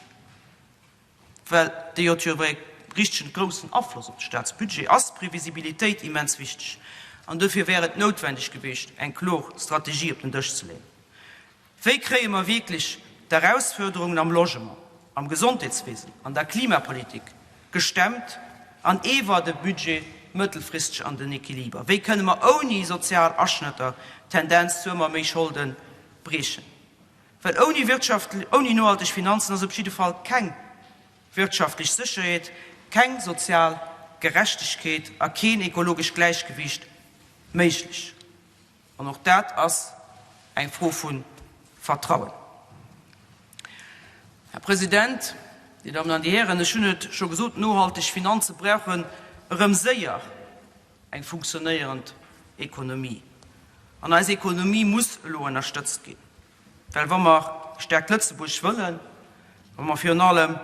well déi hott jo e richtegen groussen Afloss op de Staatsbudget, ass d'Previsibilitéit immens wichteg. An dofir wär et noutwendeg gewiescht, eng klor Strategie op den Dësch ze leeën. Wéi kréie mer wierklech d'Erausfuerderungen am Logement, am Gesondheetswesen, an der Klimapolitik gestemmt an ewer de Budget mëttelfristeg an den Equiliber? Wéi kënne mer ouni sozial Aschnëtter d'Tendenz zu ëmmer méi Scholde briechen? Well ouni Wirtschaft, ouni nohalteg Finanzen ass op jidde Fall keng wirtschaftlech Sécherheet, keng sozial Gerechtegkeet a keen ekologescht Gläichgewiicht méiglech. An och dat ass eng Fro vu Vertrauen. Här President, Dir Dammen an Dir Hären, ech hunn et scho gesot, Nohalteg Finanze brauchen erëm séier eng funktionéierend Ekonomie. An eis Ekonomie muss elo ënnerstëtzt ginn, well wa mer e staarkt Lëtzebuerg wëllen, wa mer virun allem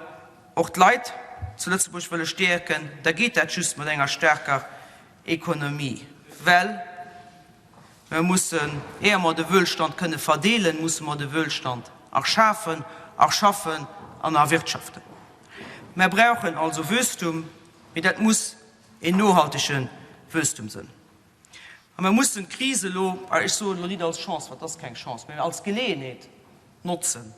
och d'Leit zu Lëtzebuerg wëlle stäerken, da geet dat just mat enger staarker Ekonomie, well mer mussen, éier mer de Wöhlstand kënne verdeelen, musse mer de Wöhlstand erschafen, erschaffen an erwirtschaften. Mer brauchen also Wösstum, mee dat muss een nohaltege Wösstum sënn. A mer mussen d'Kris elo, ech soen elo nit als Chance, well et ass keng Chance, mä als Geleeënheet notzen,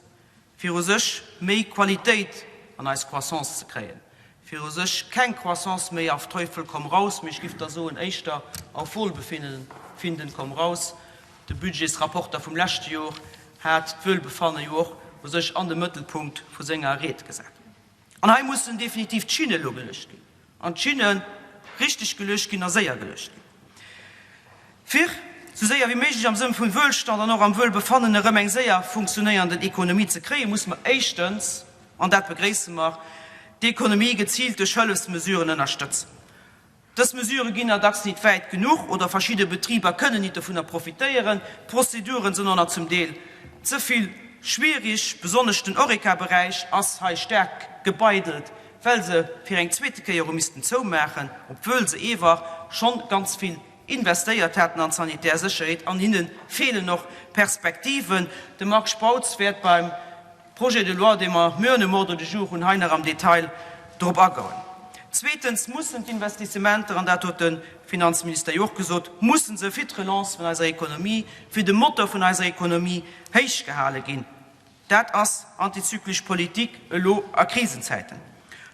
fir u sech méi Qualitéit an eis Croissance ze kréien, fir u sech keng Croissance méi auf Teufel komm raus, mee ech giff da soen éischter auf Wohlbefinden komm raus. De Budgetsrapporter vum leschte Jor. hat d'Wuelbefanne jo och u sech an de Mëttelpunkt vu senger Ried gesat. An hei mussen definitiv d'Schinne elo geluecht ginn, an d'Schinne richteg geluecht ginn a séier geluecht ginn, fir esou séier wéi méiglech am Sënn vum Wuelstand an och am Wuelbefannen erëm eng séier funktionéiernden Ekonomie ze kréien, musse mer éischtens, an dat begréisse mer, d'Ekonomie geziilt duerch Hëllefsmesuren ënnerstëtzen. Dës Mesurë ginn der dacks nit wäit genuch oder verschidde Betriber kënnen nit dovunner profitéieren. D'Prozeduren sinn och nach zum Deel ze vill schwierig. Besonnesch den Horeca-Beräich ass hei staark gebeidelt, well se fir eng zweete Kéier hu missten zoumaachen, obwuel se ewer schonn ganz vill investéiert haten an d'sanitär Sécherheet. An hinne feelen och Perspektiven. De Marc Spautz wäert beim Projet de loi, dee mer mueren um Ordre du jour hunn, hei nach am Detail drop agoen. Zweetens mussen d'Investissementer, an dat huet de Finanzminister jo och gesot, mussen se fir d'Relance vun eiser Ekonomie, fir de Motor vun eiser Ekonomie héichgehale ginn. Dat ass antizyklesch Politik elo a Krisenzäiten.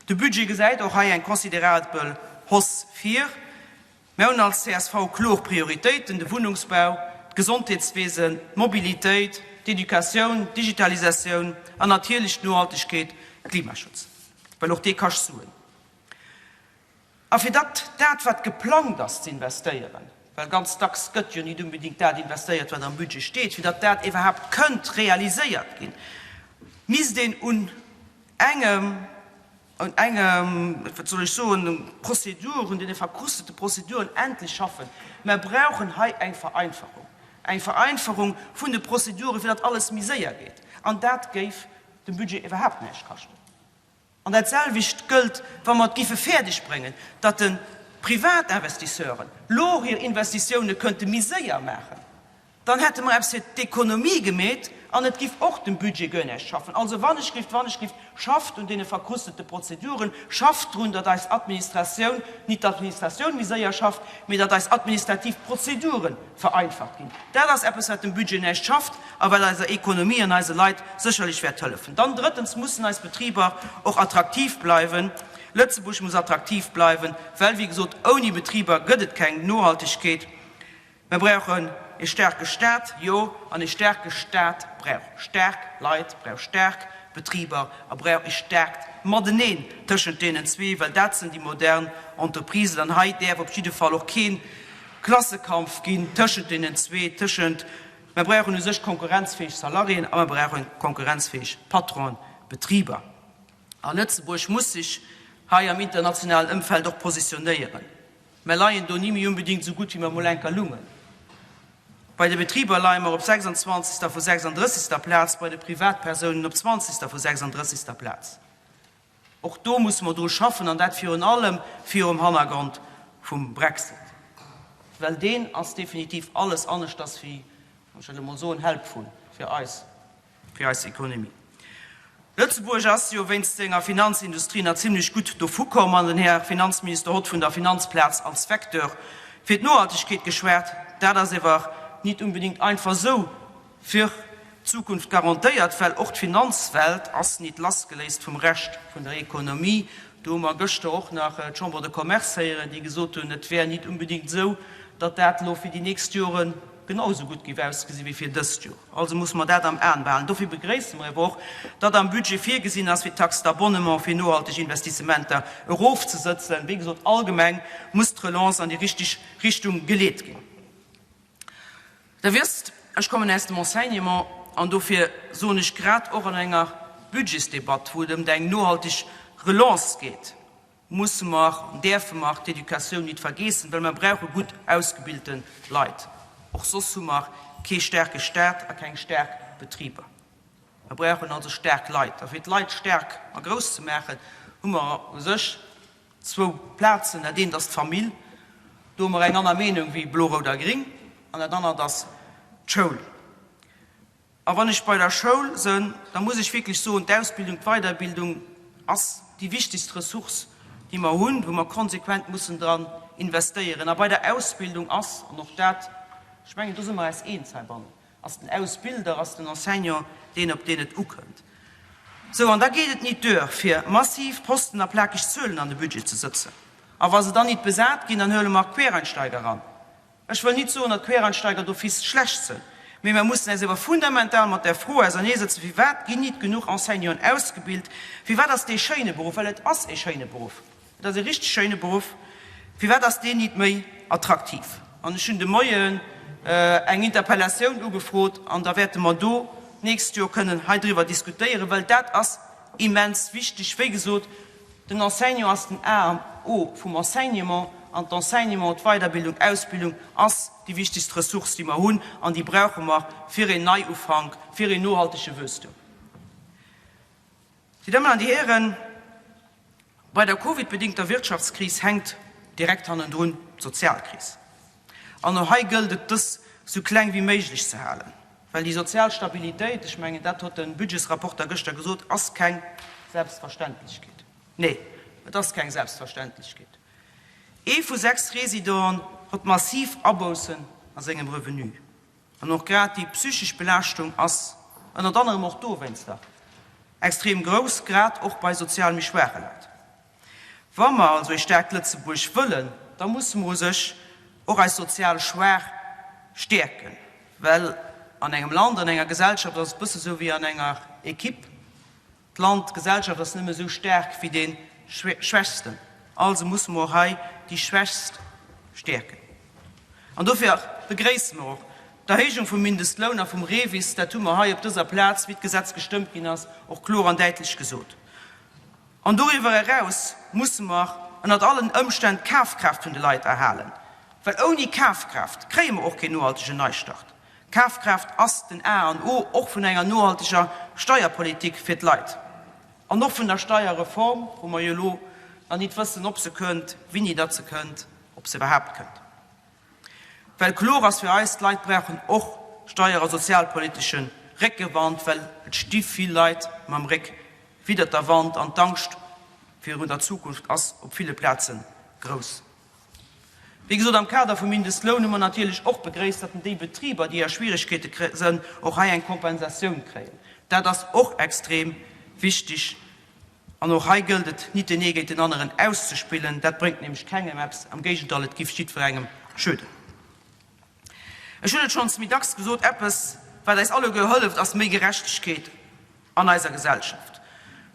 De Budget gesäit och hei eng considerabel Hausse vir. Mär hunn als csv kloer Prioritéiten, de Wunnungsbau, d'Gesondheetswesen, d'Mobilitéit, d'Educatioun, d'Digitalisatioun an natierlech d'Nohaltegkeet, Klimaschutz, well och dee kascht Suen. A fir datt dat, wat geplangt ass ze investéieren, well ganz dacks gëtt jo nit unbedingt dat investéiert, wat am Budget steet, fir datt dat iwwerhaapt kënnt realiséiert ginn, misst een un engem, un engem, wat soll ech soen, Prozeduren, un deene verkrustete Prozeduren endlech schaffen. Mer brauchen hei eng Vereinfachung, eng Vereinfachung vun de Prozeduren, fir datt alles méi séier geet. An dat géif dem Budget iwwerhaapt näischt kaschten. An dat selwecht gëllt, wa mer et géife fäerdeg bréngen, datt de Privatinvestisseuren lo hir Investitioune kënnte méi séier maachen. Dann hätte mer eppes fir d'Ekonomie gemeet an et giff och dem Budget guer näischt schaffen. Also wannechgift, wannechgift, schafft un deene verkrustete Prozeduren, schafft drun, datt eis Administratioun, nit d'Administratioun méi séier schafft, mee datt eis administrativ Prozedure vereinfacht ginn. Dat ass eppes, wat dem Budget näischt schafft a wat eiser Ekonomie an eise Leit sécherlech wäert hëllefen. Dann drëttens mussen eis Betriber och attraktiv bleiwen. Lëtzebuerg muss attraktiv bleiwen, well, wéi gesot, ouni Betriber gëtt et keng Nohaltegkeet. Mer brauchen ee staarke Staat, jo, an ee staarke Staat brauch staark Leit, brauch staark Betriber a brauch ee staarkt Mateneen tëschent deenen zwee, well dat sinn déi modern Entreprisen. An hei däerf op jidde Fall och kee Klassekampf ginn tëschent deenen zwee, tëschent mer brauchen u sech konkurrenzfäeg Salariéen a mer brauche konkurrenzfäeg Patronen, Betriber. A Lëtzebuerg muss sech hei am internationalen Ëmfeld och positionéieren. Mer leien do ni méi unbedingt esou gutt, wéi mer emol enker lungen. Bei de Betriber leie mer op 26. vu 36. Plaz, bei de Privatpersounen op 20. vu 36. Plaz. Och do musse mer dru schaffen, an dat virun allem virum Hannergrond vum Brexit, well deen ass definitiv alles aneschters wéi, wann ech dat elo mol soen, helpful fir eis. Fir eis Ekonomie. Lëtzebuerg ass jo wéinst senger Finanzindustrie nach zimlech gutt dovu komm an den Här Finanzminister hott vun der Finanzplaz als Vecteur fir d'Nohaltegkeet geschwat. Dat ass ewer nit unbedingt einfach esou fir d'Zukunft garantéiert, well och d'Finanzwelt ass nit lassgeléist vum Rescht vun der Ekonomie. Do hu mer gëschter och nach d'Chambre de Commerce héieren, déi gesot hunn, et wär nit unbedingt esou, datt dat elo fir déi nächst Jore genau esou gutt géif ausgesi wéi fir dëst Joer. Also musse mer dat am Aen behalen. Dofir begréisse mer ewer och, datt am Budget virgesinn ass, fir d'Taxe d'abonnement fir nohalteg Investissementer erofzesëtzen. Wéi gesot, allgemeng muss d'Relance an déi richteg Richtung geleet ginn. Der wësst, ech kommen aus dem Enseignement an dofir soen ech grad och an enger Budgetsdebatt, wou et ëm eng nohalteg Relance geet, musse mer an däerfe mer d'Educatioun nit vergeessen, well mer brauche gutt ausgebilte Leit. Och soss hu mer kee staarke Staat a keng staark Betriber. Mer brauchen also staark Leit. A fir d'Leit staark a grouss ze maachen, hu mer u sech zwou Plazen. Dat eent ass d'Famill, do hu mer eng aner Meenung wéi Blo, Rout a Gring, an dat anert ass d'Schoul. A wann ech bei der Schoul sënn, da muss ech wierklech soen, d'Ausbildung, d'Weiderbildung ass déi wichtigst Ressource, déi mer hunn, wou mer konsequent mussen dran investéieren. A bei der Ausbildung ass, an och dat, ech mengen, do si mer eis eens heibannen, ass den Ausbilder, ass den Enseignant deen, op deen et ukënnt. Sou, an da geet et nit duer, fir massiv Posten a plakeg Zuelen an de Budget ze sëtzen. A wa se dann nit besat ginn, dann huele mer Quereinsteiger eran. Ech wëll nit soen, datt Quereinsteiger d'office schlecht sënn. Mee mer mussen äis ewer fundamental mat der Fro auserneesëtzen, Firwat ginn nit genuch Enseignanten ausgebilt? Firwat ass dee schéine Beruff, well et ass ee schéine Beruff, et ass ee richteg schéine Beruff, firwat ass deen nit méi attraktiv? An ech hunn de Moien eng Interpellatioun ugefrot an da wäerte mer do d'nächst Joer kënnen hei driwwer diskutéieren, well dat ass immens wichteg. Wéi gesot, den Enseignant ass den A an O vum Enseignement an d'Enseignement, d'Weiderbildung, Ausbildung ass déi wichtigst Ressource, déi mer hunn an déi brauche mer fir een Neiufank, fir een nohaltege Wuesstum. Dir Dammen an Dir Hären, bei der covidbedingter Wirtschaftskris hänkt direkt hannendrun d'Sozialkris. An och hei gëllt et, dës sou kleng wéi méiglech ze halen, well déi sozial Stabilitéit, ech mengen, dat hott de Budgetsrapporter gëschter gesot, ass keng Selbstverständlechkeet. Nee, et ass keng Selbstverständlechkeet. Ee vu 6 Residenten hott massiv Aboussen a sengem Revenu. An och grad déi psychesch Belaaschtung ass ënnert anerem och dowéinster extrem grouss, grad och bei sozial méi schwaache Leit. Wa mer also ee staarkt Lëtzebuerg wëllen, da musse mer u sech och eis sozial Schwaach stäerken, well an engem Land, an enger Gesellschaft ass et bësse sou wéi an enger Equipe, D'Land, d'Gesellschaft ass nëmme esou staark wéi dee Schwächsten. Also musse mer och hei déi Schwächst stäerken. An dofir begréisse mer och d'Erhéijung vum Mindestloun a vum REVIS. Dat hu mer hei op dëser Plaz, wéi d'Gesetz gestëmmt ginn ass, och kloer an däitlech gesot. An doriwwer eraus musse mer ënnert allen Ëmstänn d'Kafkraaft vun de Leit erhalen, well ouni Kafkraaft kréie mer och keen nohaltegen Neistart. Kafkraaft ass den A an O och vun enger nohalteger Steierpolitik fir d'Leit an och vun der Steierreform, wou mer jo elo nach nit wëssen, ob se kënnt, wini datt se kënnt, ob se iwwerhaapt kënnt. Well kloer ass fir eis, d'Leit brauchen och steier a sozialpolitesche Réckewand, well et sti vill Leit mam Réck widdert der Wand an d'Angscht virun der Zukunft ass op ville Plaze grouss. Wéi gesot, am Kader vum Mindestloun hu mer natierlech och begréisst, datt déi Betriber, déi a Schwieregkeete sënn, och hei eng Kompensatioun kréien. Dat ass och extrem wichtig. An och hei gëllt et, nit den ee géint den aneren auszespillen. Dat bréngt nämlech kengem eppes, am Géigendall, et giff jiddwerengem schueden. Ech hunn et schonns méi dacks gesot, Eppes, wat eis alleguer hëlleft, ass méi Gerechtegkeet an eiser Gesellschaft.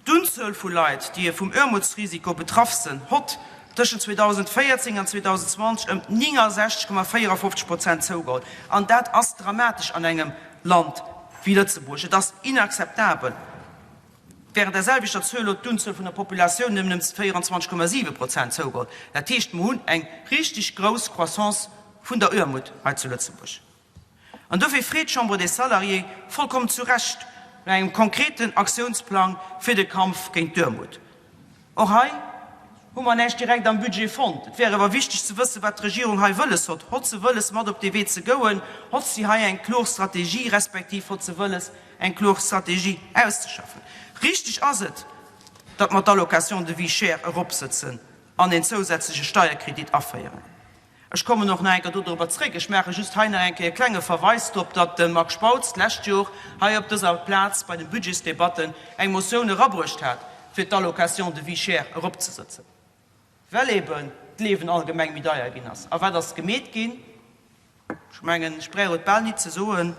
D'Unzuel vu Leit, déi vum Aarmutsrisiko betraff sënn, hott tëschent 2014 an 2020 ëm 69,54 Prozent zougeholl. An dat ass dramatesch an engem Land wéi Lëtzebuerg. Et ass inakzeptabel. Wärend der selwechter Zuel huet d'Unzuel vun der Populatioun nëmmen ëm 24,7 Prozent zougeholl. Dat heescht, mer hunn eng richteg grouss Croissance vun der Aarmut hei zu Lëtzebuerg. An dofir freet d'Chambre des Salariés vollkommen zu Recht no engem konkreten Aktiounsplang fir de Kampf géint d'Aarmut. Och hei hu mer näischt direkt am Budget fonnt. Et wär awer wichteg ze wëssen, wat d'Regierung hei wëlles hott. Hott se wëlles, mat op dee Wee ze gouen? Hott si hei eng kloer Strategie, respektiv hott se wëlles, eng kloer Strategie auszeschaffen? Richteg ass et, datt mer d'Allocation de vie chère eropsëtzen an een zousätzleche Steierkredit aféieren. Ech kommen och nach eng Kéier dodrobber zréck. Ech maache just hei nach eng Kéier e klenge Verweis drop, datt de Marc Spautz d'lescht Jor hei op dëser Plaz bei den Budgetsdebatten eng Motioun erabruecht hat, fir d'Allocation de vie chère eropzesëtzen, well eben d'Liewen allgemeng méi deier ginn ass. A wat ass gemeet ginn? Ech mengen, ech bräuch et bal nit ze soen,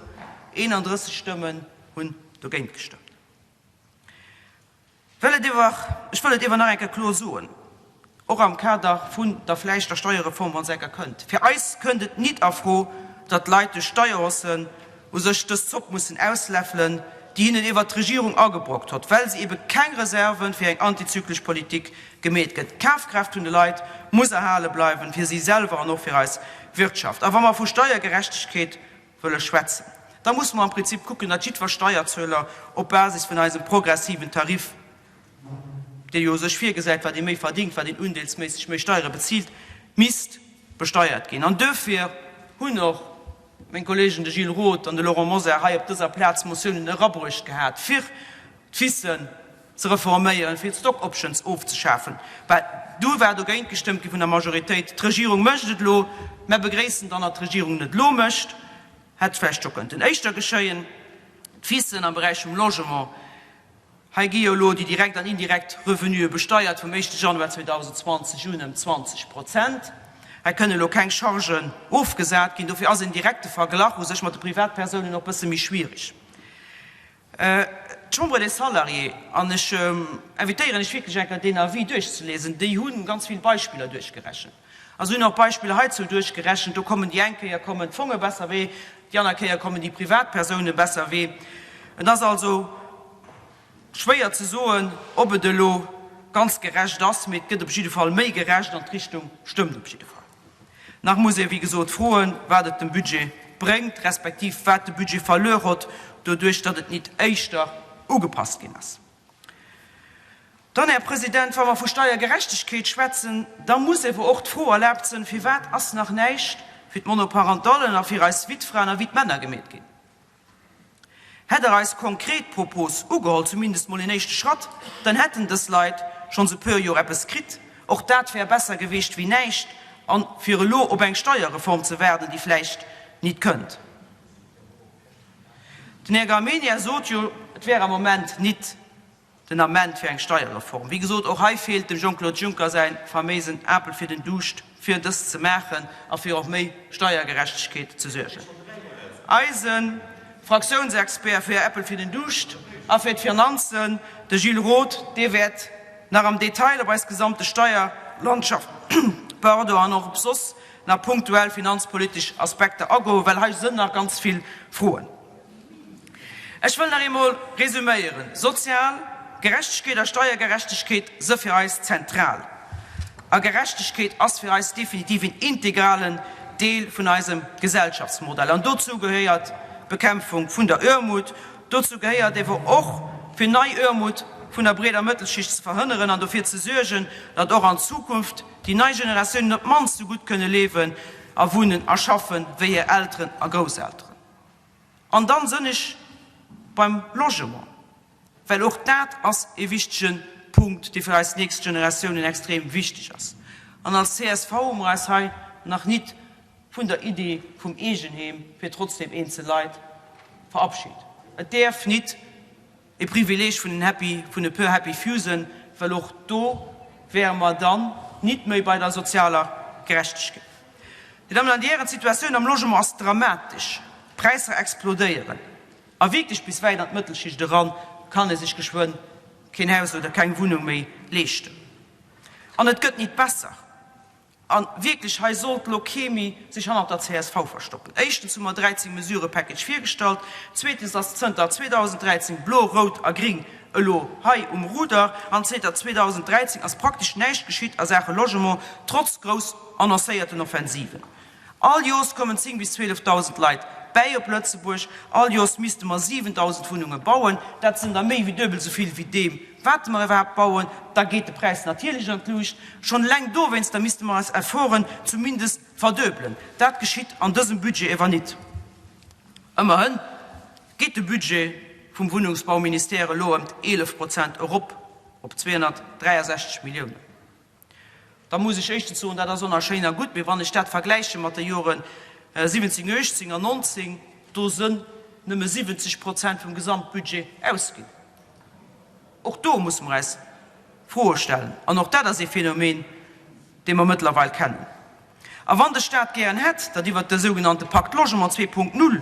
31 Stëmmen hunn dogéint gestëmmt. Well et ewer, ech wëll et ewer nach eng Kéier kloer soen, och am Kader vun der vläichter Steuerreform, wa se eng Kéier kënnt, fir eis kënnt et nit a Fro, datt d'Leit duerch Steierhaussen u sech dës Zopp mussen ausläffelen, déi hinnen ewer d'Regierung agebrockt hott, well se ebe keng Reserven fir eng antizyklesch Politik gemeet gëtt. D'Kafkraaft vun de Leit muss erhale bleiwen, fir si selwer an och fir eis Wirtschaft. A wa mer vu Steiergerechtegkeet wëlle schwätzen, da musse mer am Prinzip kucken, datt jiddwer Steierzueler op Basis vun eisem progressiven Tarif, dee jo u sech virgesäit, wat ee méi verdingt, wat een undeelsméisseg méi Steiere bezilt, misst besteiert ginn. An duerfir hunn och meng Kollegen, de Gilles Roth an de Laurent Mosar, hei op dëser Plaz Motiounen erabruecht gehat, fir d'FISen ze reforméieren, fir d'Stock options ofzeschafen. Well du war dogéint gestëmmt gi vun der Majoritéit. D'Regierung mécht et elo. Mer begréissen dann, datt d'Regierung et elo mécht. Hätt vläicht scho kënnten éischter geschéien. D'FISen am Beräich vum Logement, hei gi jo elo déi direkt an indirekt Revenuë besteiert vum éischte Januar 2020 un ëm 20 Prozent. Hei kënnen elo keng Chargen ofgesat ginn. Dofir ass en direkte Verglach u sech mat de Privatpersounen och bësse méi schwierig. D'Chambre des Salariés, an ech invitéieren lech wierklech eng Kéier deen Avis duerchzelesen, déi hu ganz vill Beispiller duerchgerechent. A se hunn och Beispiller heizou duerchgerechent, do kommen déi eng Kéier kommen d'Fonge besser wéi, déi aner Kéier kommen déi Privatpersoune besser wéi. Et ass also schwéier ze soen, ob et elo ganz gerecht ass, mee et gëtt op jidde Fall méi gerecht an d'Richtung stëmmt op jidde Fall. Nach muss ee wéi gesot froen, wat et dem Budget bréngt, respektiv wat de Budget verluer hott, doduerch datt et nit éischter ugepasst ginn ass. Dann, Här President, wa mer vu Steiergerechtegkeet schwätzen, da muss ewer och d'Fro erlaabt sënn, Firwat ass nach näischt fir d'Monoparentallen a fir eis Wittfraen a Wittmänner gemeet ginn? Hätt Der eis konkret Propos ugeholl, zumindest mol en éischte Schratt, dann hätten dës Leit schonns e puer Jor eppes kritt. Och dat wär besser geweecht wéi näischt an fir elo op eng Steierreform ze waarden, déi vläicht nit kënnt. Den Här Gramegna sot jo, et wär am Moment nit den Ament fir eng Steierreform. Wéi gesot, och hei feelt dem Jean-Claude Juncker säi faméisen Apel fir den Duuscht, fir dëst ze maachen a fir och méi Steiergerechtegkeet ze suergen. Eise Fraktiounsexpert fir Äppel fir den Duuscht a fir d'Finanzen, de Gilles Roth, dee wäert nach am Detail op eis gesamte Steierlandschaft, pardon, an och op soss nach punktuell finanzpolitesch Aspekter agoen, well hei sënn nach ganz vill Froen. Ech wëll nach eemol resüméieren, Sozial Gerechtegkeet a Steiergerechtegkeet së fir eis zentral. A Gerechtegkeet ass fir eis definitiv een integralen Deel vun eisem Gesellschaftsmodell. An dozou gehéiert d'Bekämpfung vun der Oarmut. Dozou gehéiert ewer och, fir nei Oarmut vun der breeder Mëttelschicht ze verhënneren an dofir ze suergen, datt och an Zukunft déi nei Generatiounen op d'mannst esou gutt kënne liewen a wunnen a schaffen, wéi hir Elteren a Grousselteren. An dann sënn ech beim Logement, well och dat ass e wichtege Punkt, dee fir eis nächst Generatiounen extrem wichteg ass. An als csv hu mer eis hei nach nit vun der Idee vum Eegenheem fir trotzdem eenzel Leit verabschit. Et däerf nit E Privileeg vun den happy, vun e puer happy few sen, well och do wäre mer dann nit méi bei der sozialer Gerechtegkeet. Dir Dammen an Dir Hären, d'Situatioun am Logement ass dramatesch. D'Präisser explodéieren a wierklech bis wäit an d'Mëttelschicht eran kann ee sech geschwënn keen Haus oder keng Wunnung méi leeschten. An et gëtt nit besser. A wierklech, hei sollt elo kee méi sech hannert der csv verstoppen. Éischtens hu mer 13 Mesurë-Package virgestallt. Zweetens ass zënter 2013 Blo, Rout a Gring elo hei um Ruder. An zénter 2013 ass praktesch näischt geschitt a Saache Logement, trotz grouss annoncéierten Offensiven. All Joers kommen 10 bis 12.000 Leit bäi op Lëtzebuerg. All Joers misste mer 7.000 Wunnunge bauen. Dat sënn der méi wéi duebel esou vill wéi deem, wat mer iwwerhaapt bauen. Da geet de Präis natierlech an d'Luucht. Schonn eleng dowéinster misste mer eis Efforten zumindest verduebelen. Dat geschitt an dësem Budget ewer nit. Ëmmerhënn geet de Budget vum Wunnungsbauministère elo ëmt 11 Prozent erop op 263 Milliounen. Da muss ech éischtens soen, dat ass och nach schéin a gutt, mee wann ech dat vergläiche mat de Jore 17, 18 an 19, do sënn nëmme 70 Prozent vum Gesamtbudget ausginn. Och do musse mer eis Froe stellen an och dat ass ee Phänomen, dee mer mëttlerweil kennen. A wann de Stat gären hätt, datt iwwert de sougenannte Pacte Logement 2.0,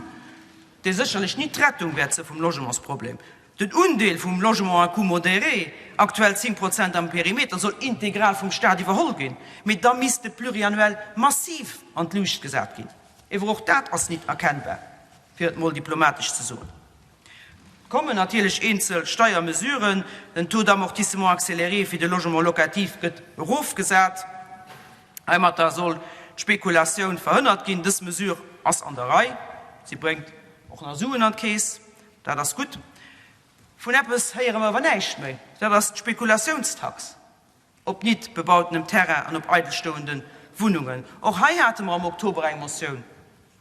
dee sécherlech nit d'Rettung wäert së vum Logementsproblem, Den Undeel vum Logement à coût modéré, aktuell 10 Prozent am Perimeter, soll integral vum Staat iwwerholl ginn, mee da misst de Pluriannuel massiv an d'Luucht gesat ginn. Ewer och dat ass nit erkennbar, fir et mol diplomatesch ze soen. Et kommen natierlech eenzel Steiermesuren, den Taux d'amortissement accéléré fir de Logement locatif gëtt erofgesat, heimatter soll d'Spekulatioun verhënnert ginn. Dës Mesure ass an der Rei, si bréngt och nach Suen an d'Keess. Dat ass gutt. Vun eppes héiere mer awer näischt méi, dat ass d'Spekulatiounstax op nit bebautenem Terrain an op eidelstoende Wunnungen. Och hei hate mer am Oktober eng Motioun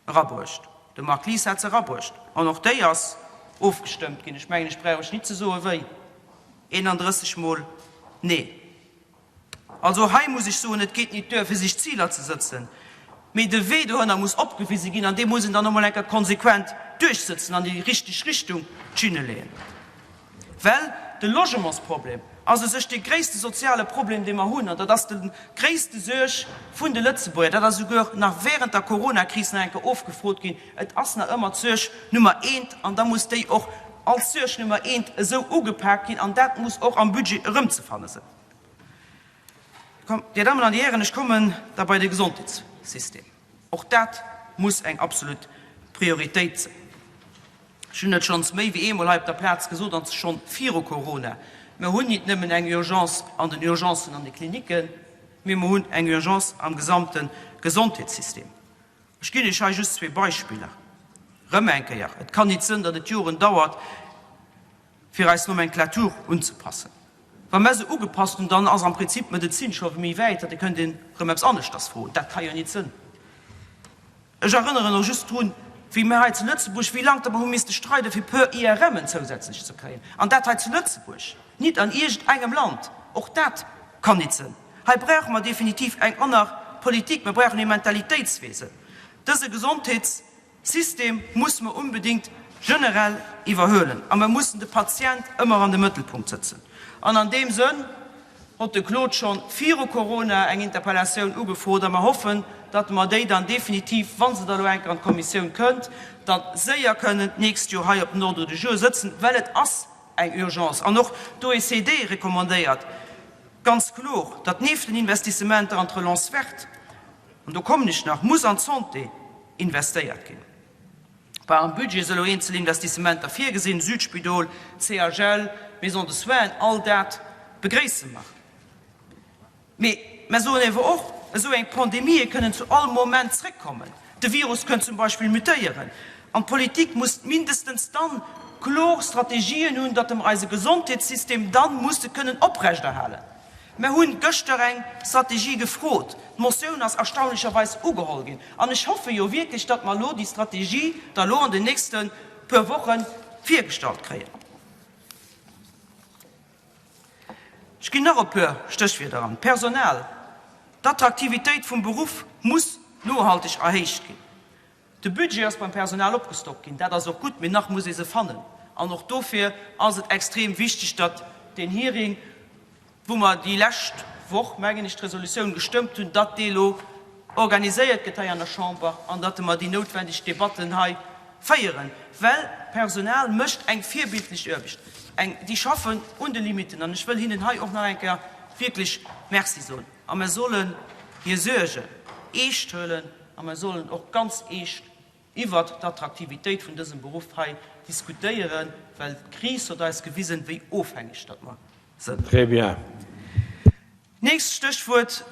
erabruecht, de Marc Lies hat se erabruecht, an och déi ass ofgestëmmt ginn. Ech mengen, ech brauch lech nit ze soe wéi, 31 mol Nee. Also hei muss ech soen, et geet nit duer fir sech Ziler ze sëtzen, mee de Wee dohënner muss opgewise ginn an dee muss een dann och mol eng Kéier konsequent duerchsëtzen an déi richteg Richtung d'Schinne leeën. Well de Logementsproblem. Ass u sech dee gréisste soziale Problem, dee mer hunn, an dat ass de gréisste Suerg vun de Lëtzebuerger, dat ass esouguer nach während der Coronakris nach eng Kéier ofgefrot ginn, et ass nach ëmmer d'Suerg Nummer eent an da muss déi och als Suerg Nummer eent esou ugepaakt ginn an dat muss och am Budget erëmzefanne sinn. Dir Dammen an Dir Hären, ech kommen da bei de Gesondheetssystem. Och dat muss eng absolut Prioritéit sinn. Ech hunn et schonns méi wéi eemol hei op der Plaz gesot, an schonn viru Corona, Mer hunn nit nëmmen eng Urgence an den Urgencen an de Klinicken, mee mer hunn eng Urgence am gesamte Gesondheetssystem. Ech ginn Iech hei just zwee Beispiller. Erëm eng Kéier, Et kann nit sënn, datt et Joren dauert, fir eis Nomenclature unzepassen. Wa mer se ugepasst hunn, dann ass am Prinzip d'Medezin scho méi wäit, datt et kënnt een erëm eppes aneschters froen. Dat ka jo nit sënn. Ech erënneren och just drun, wéi mir hei zu Lëtzebuerg, wéi laang datt mer hu misste streiden, fir puer IRMen zousätzlech ze kréien, an dat hei zu Lëtzebuerg, nit an iergend engem Land. Och dat kann nit sënn. Hei brauche mer definitiv eng aner Politik. Mir brauchen ee Mentalitéitswiessel. Dëse Gesondheets. System musse mer unbedingt generell iwwerhuelen a mer mussen de Patient ëmmer an de Mëttelpunkt sëtzen. An an deem Sënn hott de Claude schonn viru Corona eng Interpellatioun ugefrot a mer hoffen, datt mer déi dann definitiv, wa se da lo enker an d'Kommissioun kënnt, da séier kënnen d'nächst Joer hei op den Ordre du jour sëtzen, well et ass eng Urgence. An och d'OECD recommandéiert ganz kloer, datt nieft den Investissementer an d'Relance verte, an do kommen ech nach, muss an d'Santé investéiert ginn. Bah, am Budget si elo eenzel Investissementer virgesinn, Südspidol, CHL, Maison de soins, all dat begréisse mer. Mee mer soen ewer och, esou eng Pandemië kënnen zu all Moment zréckkommen. De Virus kënnt zum Beispill mutéieren. An d'Politik muss mindestens dann kloer Strategien hunn, datt mer eise Gesondheetssystem dann musse kënnen oprechterhalen. Mer hunn gëschter eng Strategie gefrot. D'Motioun ass erstaunlecherweis ugeholl ginn. An ech hoffe jo wierklech, datt mer elo déi Strategie da lo an den nächste puer Woche virgestallt kréien. Ech ginn nach e puer Stéchwierder an. Personal, D'Attraktivitéit vum Beruff muss nohalteg erhéicht ginn. De Budget ass beim Personal opgestockt ginn, dat ass och gutt, mee nach muss ee se fannen. An och dofir ass et extrem wichteg, datt deen Hearing, wou mer déi lescht Woch, mengen ech, d'Resolutioun gestëmmt hunn, datt dee elo organiséiert gëtt hei an der Chamber an datt mer déi noutwendeg Debatten hei féieren, well d'Personal mécht eng virbildlech Aarbecht, eng, déi schaffen un de Limiten an ech wëll hinnen hei och nach eng Kéier wierklech Merci soen. A mer sollen hir Suergen eescht huelen a mer sollen och ganz eescht iwwert d'Attraktivitéit vun dësem Beruff hei diskutéieren, well d'Kris huet eis gewisen, wéi ofhängeg datt mer sënn. Très bien. Nächst Stéchwuert,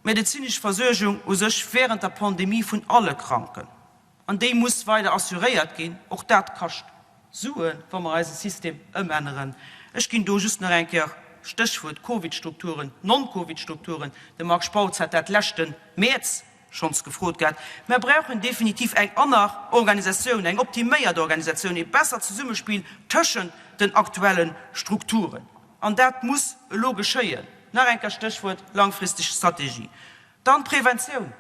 Medezinesch Versuergung u sech während der Pandemie vun alle Kranken. An déi muss weider assuréiert ginn. Och dat kascht Suen, wa mer eise System ëmänneren. Ech ginn do just nach eng Kéier Stéchwuert Covid-Strukturen, Non-Covid-Strukturen. De Marc Spautz hat dat leschte Mäerz schonns gefrot gehat. Mer brauchen definitiv eng aner Organisatioun, eng optiméiert Organisatioun, ee bessert Zesummespill tëschent den aktuelle Strukturen. An dat muss elo geschéien. Nach eng Kéier Stéchwuert langfristeg Strategie. Dann d'Preventioun.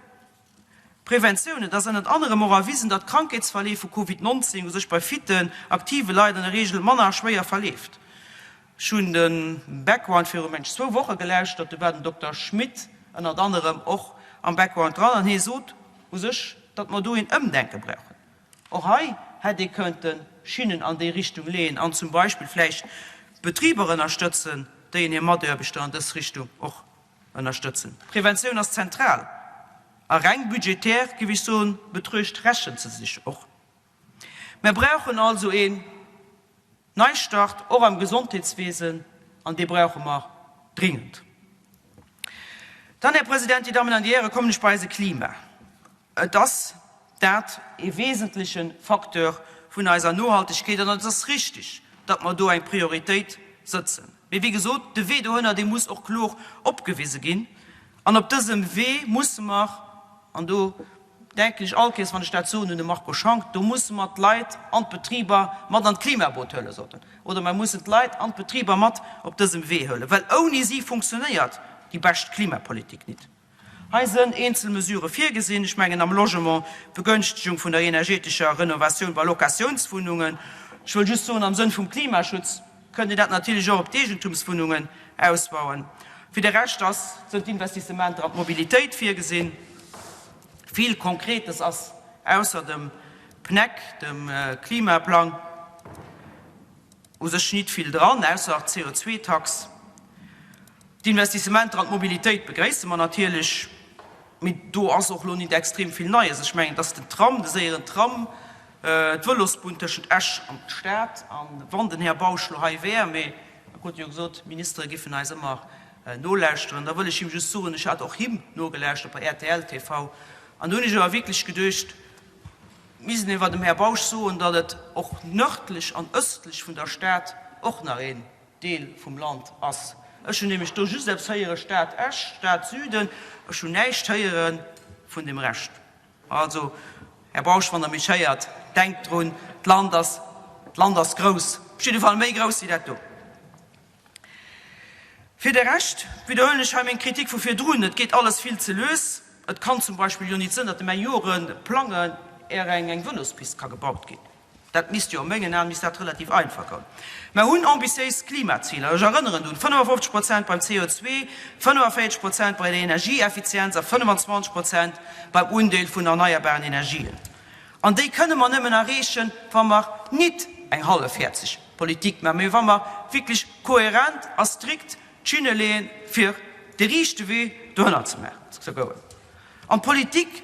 Preventioun, Et ass ënnert anerem och erwisen, datt Krankheetsverleef vu Covid 19 u sech bei fitten, aktive Leit an der Reegel manner schwéier verleeft. Ech hunn de Background viru mensch zwou Woche gelauschtert, do war den Dokter Schmit ënnert anerem och am Background dran an hie sot u sech, datt mer do een Ëmdenke brauchen. Och hei hätt ee kënnte Schinnen an déi Richtung leeën an zum Beispill vläicht Betriber ënnerstëtzen, déi en hir Mataarbechter an dës Richtung och Ënnerstëtzen. D'Preventioun ass zentral a reng budgetär, géif ech soen, betruecht rechent se sech och. Mer brauchen also een Neistart och am Gesondheetswesen an dee brauche mer dringend. Dann, Här President, Dir Dammen an Dir Hären, kommen ech bei eise Klima. Et ass dat ee wesentleche Facteur vun eiser Nohaltegkeet an et ass richtig, datt mer do eng Prioritéit sëtzen. Mee wéi gesot, de Wee dohënner, dee muss och kloer opgewise ginn. An op dësem Wee musse mer, an do denken ech all Kéiers, wann ech dat soen, un de Marco Schank, do musse mer d'Leit an d'Betriber mat an d'Klimaboot huelen, sot en, oder mer mussen d'Leit an d'Betriber mat op dësem Wee huelen, well ouni si funktionéiert déi bescht Klimapolitik nit. Hei sënn eenzel Mesurë virgesinn, ech mengen am Logement, d'Begënschtegung vun der energetescher Renovatioun bei Locatiounswunnungen. Ech wëll just soen, am Sënn vum Klimaschutz. Kënnt een dat natierlech och op d'Eegentumswunnungen ausbauen. Fir de Rescht ass sënn d'Investissementer an d'Mobilitéit virgesinn. Vill Konkretes ass ausser dem PNEC, dem Klimaplang, u sech nit vill dran, ausser d'CO2-Tax. D'Investissementer an d'Mobilitéit begréisse mer natierlech, mee do ass och elo nit extrem vill Neies. Ech mengen, et ass den Tram, de séieren Tram, d'Vëlosbunn tëschent Esch an d'Stad. A wann den Här Bausch elo hei wär, mee e krut jo gesot, d'Ministere giffen eis ëmmer nolauschteren, da wëll ech him just soen, ech hat och him nogelauschtert bei rtl TV, an do hunn ech awer wierklech geduecht, misst een ewer dem Här Bausch soen, datt et och nördlech an östlech vun der Stad och nach een Deel vum Land ass. Ech hunn nämlech do just eppes héiere Stad Esch, Stad Süden, ech hunn näischt héiere vun dem Rescht. Also, Här Bausch, wann Der mech héiert, denkt drun, d'Land ass, d'Land ass grouss, op jidde Fall méi grouss wéi dat do. Fir de Rescht widderhuelen ech hei meng Kritik vu virdrun, Et geet alles vill ze lues. Et kann zum Beispill jo nit sënn, datt ëm eng Jore plangen, är eng eng Vëlospist ka gebaut ginn. Dat misst jo, a mengen Aen misst dat relativ einfach goen. Mer hunn ambitiéis Klimaziler, ech erënneren drun, 55 Prozent beim CO2, 45 Prozent bei der Energieeffizienz a 25 Prozent beim Undeel vun erneierbaren Energien. An déi kënne mer nëmmen erreechen, wa mer nit eng hallefhäerzeg Politik maachen, mee wa mer wierklech kohärent a strikt d'Schinne leeën, fir de riichte Wee dohënner ze maachen, ze goen. An d'Politik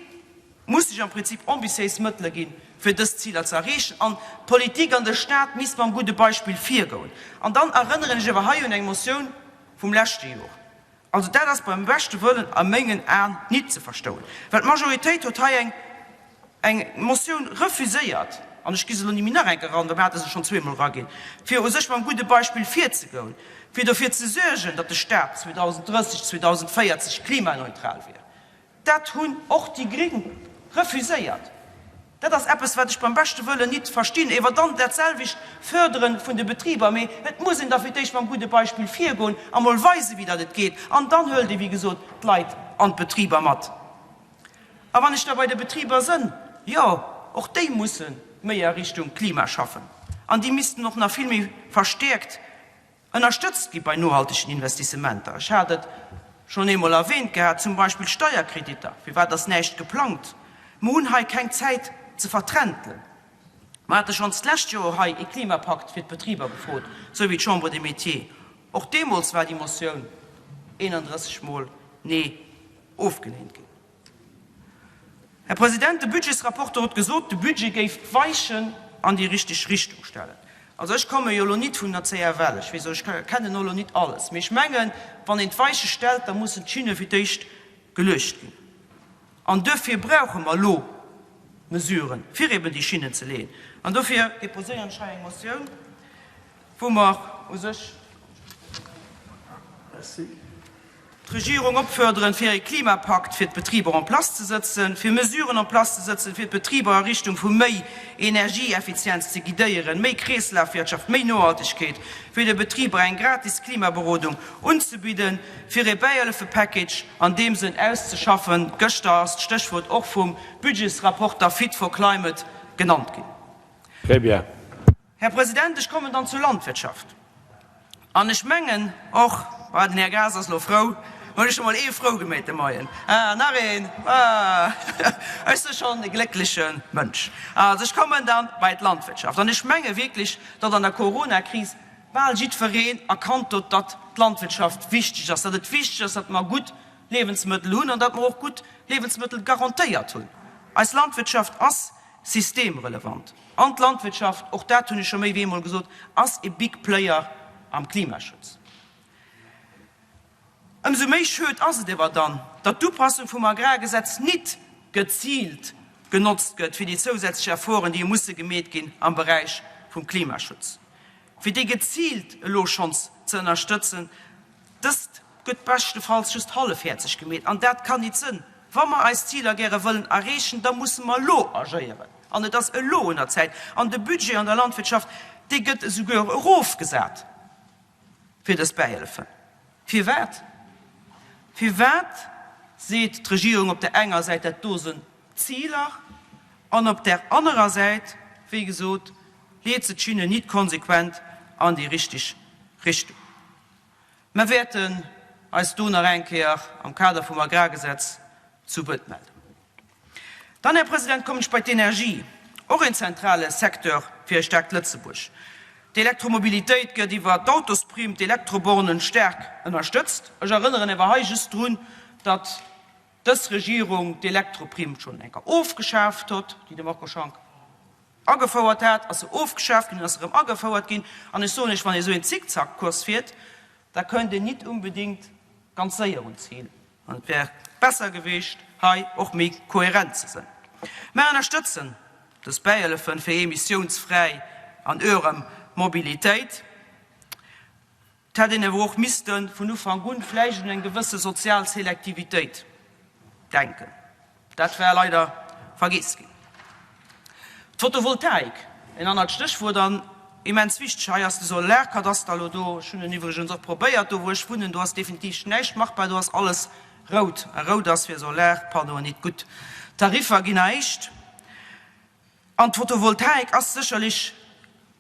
muss sech am Prinzip ambitiéis Mëttele ginn, fir dës Ziler ze erreechen. An d'Politik an de Stat misst mam gudde Beispill virgoen. An dann erënneren ech awer hei un eng Motioun vum leschte Jor. Also dat ass beim beschte Wëllen a mengen Aen nit ze verstouen, well d'Majoritéit huet hei eng eng Motioun refuséiert, an ech gi se elo ni méi nach eng Kéier eran, well mir hate se schonn zweemol eraginn, fir u sech mam gudde Beispill virzegoen, fir dofir ze suergen, datt de Stat 2030, 2040 klimaneutral wier. Dat hunn och déi Gring refuséiert. Dat ass eppes, wat ech beim beschte Wëllen nit verstinn. Ewer dann dat selwecht Fördere vun de Betriber, mee et muss een da fir d'éischt mam gudde Beispill virgoen a mol weisen, wéi dat et geet, an dann hëlt ee wéi gesot d'Leit an d'Betriber mat. A wann ech da bei de Betriber sënn, jo, och déi musse méi a Richtung Klima schaffen an déi missten och nach vill méi verstäerkt Ënnerstëtzt gi bei nohaltegen Investissementer. Ech hat et schonn eemol erwähnt gehat, zum Beispill Steierkreditter. Firwat ass näischt geplangt? Mer hunn hei keng Zäit ze vertrentelen. Mer hate schonns d'lescht Joer hei ee Klimapakt fir d'Betriber gefrot, sou wéi d'Chambre des Métiers. Och deemools war déi Motioun 31 Mol Nee ofgelehnt ginn. Här President, de Budgetsrapporteur huet gesot, de Budget géif d'Weichen an déi richteg Richtung stellen. Also ech komme jo elo nit vun der CFL, ech weess, ech kennen och elo nit alles, mee ech mengen, wann een d'Weiche stellt, da mussen d'Schinne fir d'éischt geluecht ginn. An duerfir brauche mer elo Mesuren, fir eben déi Schinnen ze leeën. An dofir déposéieren ech hei eng Motioun, wou mer u sech. D'Regierung opfuerderen, fir e Klimapakt fir d'Betriber en place ze sëtzen, fir Mesuren en place ze sëtzen, fir d'Betriber a Richtung vu méi Energieeffizienz ze guidéieren, méi Kreeslafwirtschaft, méi Nohaltegkeet, fir de Betriber eng gratis Klimaberodung unzebidden, fir e Bäihëllefepackage an deem Sënn auszeschaffen. Gëschter ass d'Stéchwuert och vum Budgetsrapporter Fit for Climate genannt ginn. Très bien. Här President, ech kommen dann zur Landwirtschaft. An ech mengen och, ah, den Här Graas ass elo frou, hunn ech emol ee frou gemeet de Moien, ah, nach een, ah, ech si schonn e gléckleche Mënsch. Also, ech kommen dann bei d'Landwirtschaft. An ech menge wierklech, datt an der Coronakris bal jiddwereen erkannt huet, datt d'Landwirtschaft wichteg ass, datt et wichteg ass, datt mer gutt Liewensmëttel hunn an datt mer och gutt Liewensmëttel garantéiert hunn. Eis Landwirtschaft ass systemrelevant. An d'Landwirtschaft, och dat hunn ech scho méi wéi eemol gesot, ass e big player am Klimaschutz. Ëmsou méi schued ass et ewer dann, datt d'Upassung vum Agrargesetz nit geziilt genotzt gëtt fir déi zousätzlech Efforten, déi musse gemeet ginn am Beräich vum Klimaschutz, fir déi geziilt elo schonns ze ënnerstëtzen. Dëst gëtt beschtefalls just hallefhäerzeg gemeet, an dat kann nit sënn. Wa mer eis Ziler gäre wëllen erreechen, da musse mer elo agéieren, an et ass elo un der Zäit. An de Budget an der Landwirtschaft, dee gëtt esouguer erofgesat fir dës Bäihëllefen. Firwat? Firwat seet d'Regierung op der enger Säit, dat do sënn d'Ziler, an op där anerer Säit, wéi gesot, leet se d'Schinnen nit konsequent an déi richteg. Richtung. Mer wäerten eis do nach eng Kéier am Kader vum Agrargesetz zu Wuert mellen. Dann, Här President, kommen ech bei d'Energie, och een zentrale Secteur fir e staarkt Lëtzebuerg. D'Elektromobilitéit gëtt iwwer d'Autosprime, d'Elektrobornen staark ënnerstëtzt. Ech erënneren awer hei just drun, datt dës Regierung d'Elektroprime schonn eng Kéier ofgeschaaft huet, déi de Marco Schank agefouert hat, ass se ofgeschaaft ginn, ass se erëm agefouert ginn. An ech soen Iech, wann ee esou een Zickzackkurs fiert, da kënnt een nit unbedingt ganz séier un d'Zil. An et wär besser gewiescht, hei och méi kohärent ze sënn. Mer ënnerstëtzen dës Bäihëllefen fir emissiounsfräi an ërem Mobilitéit. Et hätt een awer och misste vun Ufank un vläicht un eng gewësse sozial Selektivitéit denken. Dat war leider vergiess ginn. D'Photovoltaik, en anert Stéchwuert an immens wichteg. Hei ass de Solarkadaster elo do. Ech hunn en iwwregens och probéiert. Do wou ech wunnen, do ass definitiv näischt machbar. Do ass alles rout. A rout ass fir Solarpannoen nit gutt. D'Tariffer ginn erhéicht. An d'Photovoltaik ass sécherlech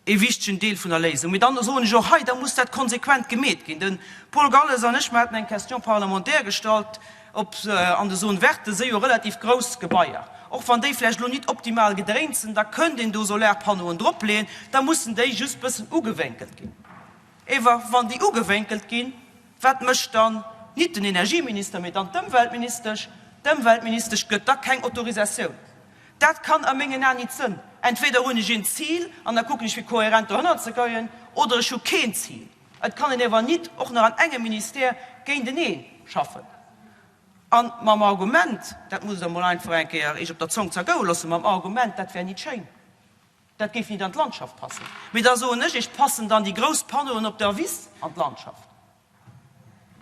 ee wichtegen Deel vun der Léisung. Mee dann soen ech och hei, da muss dat konsequent gemeet ginn. De Paul Galles an ech, mer haten eng Question parlementaire gestallt, ob an de Zones vertes si jo relativ grouss Gebaier, och wann déi vläicht elo nit optimal gedréint sinn, da kënnt een do Solarpannoen dropleeën, da mussen déi just bëssen ugewénkelt ginn. Ewer wann déi ugewénkelt ginn, wat mécht dann nit den Energieminister, mee dann d'Ëmweltministesch? D'Ëmweltministesch gëtt da keng Autorisatioun. Dat kann a mengen Aen nit sënn. Entweder hunn ech een Zil an da kucken ech fir kohärent dohënner ze goen, oder ech hu keen Zil. Et kann een ewer nit och nach an engem Ministère géintenee schaffen. An mam Argument, dat musst Der emol einfach eng Kéier Iech op der Zong zergoe loossen, mam Argument, dat wär nit schéin, dat géif nit an d'Landschaft passen. Mee da soen ech Iech, passen dann déi grouss Panneauen op der Wiss an d'Landschaft?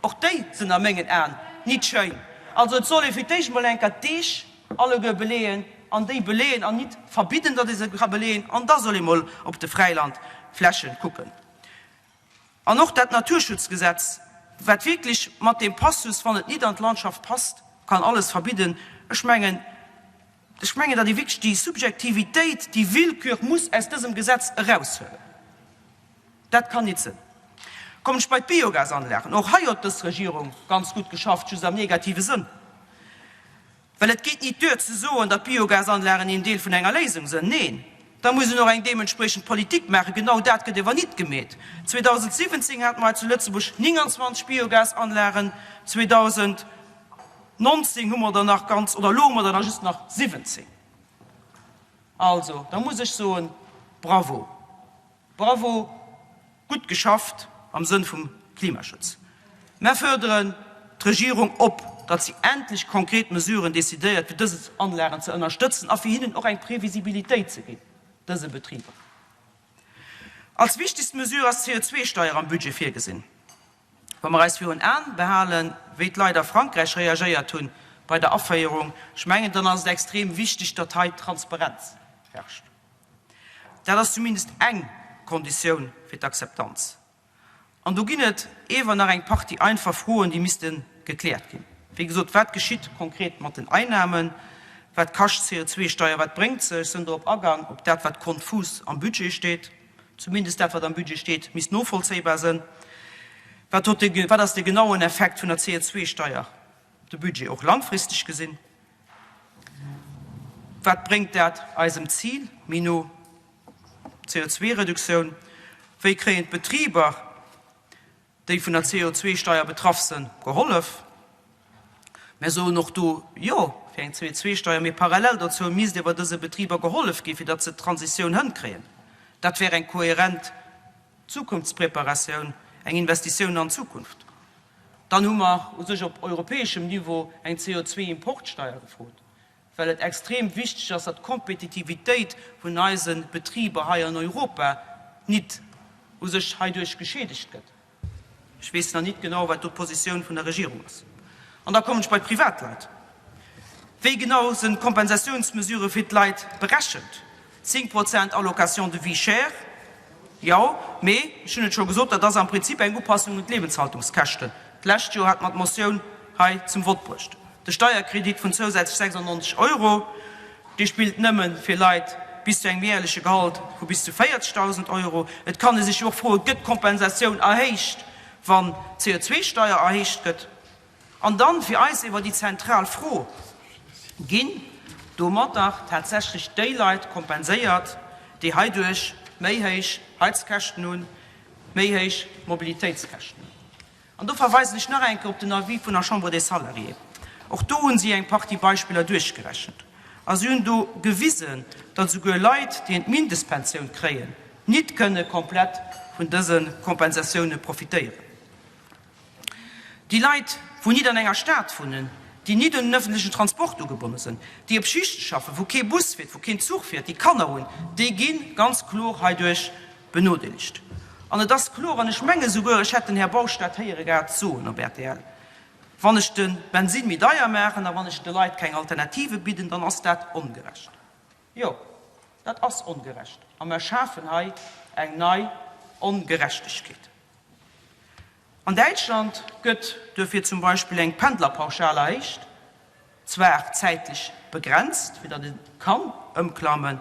Och déi sinn a mengen Aen nit schéin. Also et soll ee fir d'éischt mol enker d'Deeg alleguer beleeën an déi beleeën an nit verbidden, datt ee se ka beleeën, an da soll ee mol op de Fräilandfläche kucken. An och dat Naturschutzgesetz, wat wierklech mat deem Passus, wann et nit an d'Landschaft passt, kann alles verbidden, ech mengen, ech mengen, datt ee wierklech déi Subjektivitéit, déi Willkür muss aus dësem Gesetz eraushuelen. Dat kann nit sënn. Kommen ech bei d'Biogasanlagen. Och hei huet dës Regierung ganz gutt geschafft, just am negative Sënn. Well et geet nit duer ze soen, datt Biogasanlagen een Deel vun enger Léisung sënn. Neen, da muss een och eng deementspriechend Politik maachen. Genau dat gëtt ewer nit gemeet. 2017 hate mer hei zu Lëtzebuerg 29 Biogasanlagen, 2019 hu mer der nach ganz, oder elo hu mer der nach just nach 17. Also, da muss ech soen, Bravo! Bravo, gutt geschafft am Sënn vum Klimaschutz. Mär fërderen d'Regierung op, datt si endlech konkret Mesuren decidéiert, fir dës Anlagen ze ënnerstëtzen a fir hinnen och eng Previsibilitéit ze ginn, dëse Betriber. Als wichtegst Mesure ass d'CO2-Steier am Budget virgesinn. Wa mer eis virun Aen behalen, wéi d'Leit a Frankräich reagéiert hunn bei der Aféierung, ech mengen, dann ass et extrem wichteg, datt hei Transparenz herrscht. Dat ass zumindest eng Konditioun fir d'Akzeptanz. An do ginn et ewer nach eng Partie einfach Froen, déi misste gekläert ginn. Wéi gesot, wat geschitt konkret mat den Einnahmen? Wat kascht d'CO2-Steier? Wat bréngt se? Ech sinn dorop agang, op dat, wat konfus am Budget steet. Zumindest dat, wat am Budget steet, misst novollzéibar sinn. Wat huet de, wat ass de genauen Effekt vun der CO2-Steier op de Budget, och langfristeg gesinn? Wat bréngt dat eisem Zil méi no, CO2-Reduktioun? Wéi kréien d'Betriber, déi vun der CO2-Steier betraff sënn, gehollef? Mär soen och do Jo fir eng CO2-Steier, mee parallel dozou misst ewer dëse Betriber gehollef ginn, fir datt se d'Transitioun hënkréien. Dat wär eng kohärent Zukunftspreparatioun, eng Investitioun an d'Zukunft. Dann hu mer u sech op europäeschem Niveau eng CO2-Importsteier gefrot, well et extrem wichteg ass, datt d'Kompetitivitéit vun eise Betriber hei an Europa nit u sech heiduerch geschiedegt gëtt. Ech weess nach nit genau, wat do d'Positioun vun der Regierung ass. An da kommen ech bei d'Privatleit. Wéi genau sinn d'Kompensatiounsmesurë fir d'Leit berechent? 10 Prozent Allocation de vie chère, jo, mee ech hunn et scho gesot, dat ass am Prinzip eng Upassung un d'Lebenshaltungskäschten. D'lescht Joer hat mer d'Motioun hei zum Vott bruecht. De Steierkredit vun zousätzlech 96 Euro, dee spillt nëmme fir Leit. bis zu engem jäerleche Gehalt vu bis zu 40.000 Euro. Et kann ee sech jo och froen, Gëtt d'Kompensatioun erhéicht, wann d'CO2-Steier erhéicht gëtt? An dann fir eis ewer déi zentral Fro, Ginn domatter tatsächlech déi Leit kompenséiert, déi heiduerch méi héich Heizkäschten hunn, méi héich Mobilitéitskäschten hunn? An do verweisen ech nach eng Kéier op den Avis vun der Chambre des Salariés. Och do hu si eng Partie Beispiller duerchgerechent. A si hunn do gewisen, datt esouguer Leit, déi d'Mindestpensioun kréien, nit kënne komplett vun dëse Kompensatioune profitéieren. Déi Leit, wou nit an enger Stad wunnen, déi nit un den öffentlechen Transport ugebonne sënn, déi op Schichte schaffen, wou kee Bus fiert, wou keen Zuch fiert, déi Kanner hunn, déi gi ganz kloer heiduerch Benodeelegt. An et ass kloer, an ech menge souguer, ech hätt den Här Bausch dat héiere gehat soen op rtl, Wann ech de Bensinn méi deier maachen a wann ech de Leit keng Alternative bidden, dann ass dat ongerecht. Jo, dat ass ongerecht a mer schafen hei eng nei Ongerechtegkeet. An Däitschland gëtt duerfir zum Beispill eng Pendlerpauschal erhéicht, zwar zäitlech begrenzt, fir datt ee kann ëmklammen,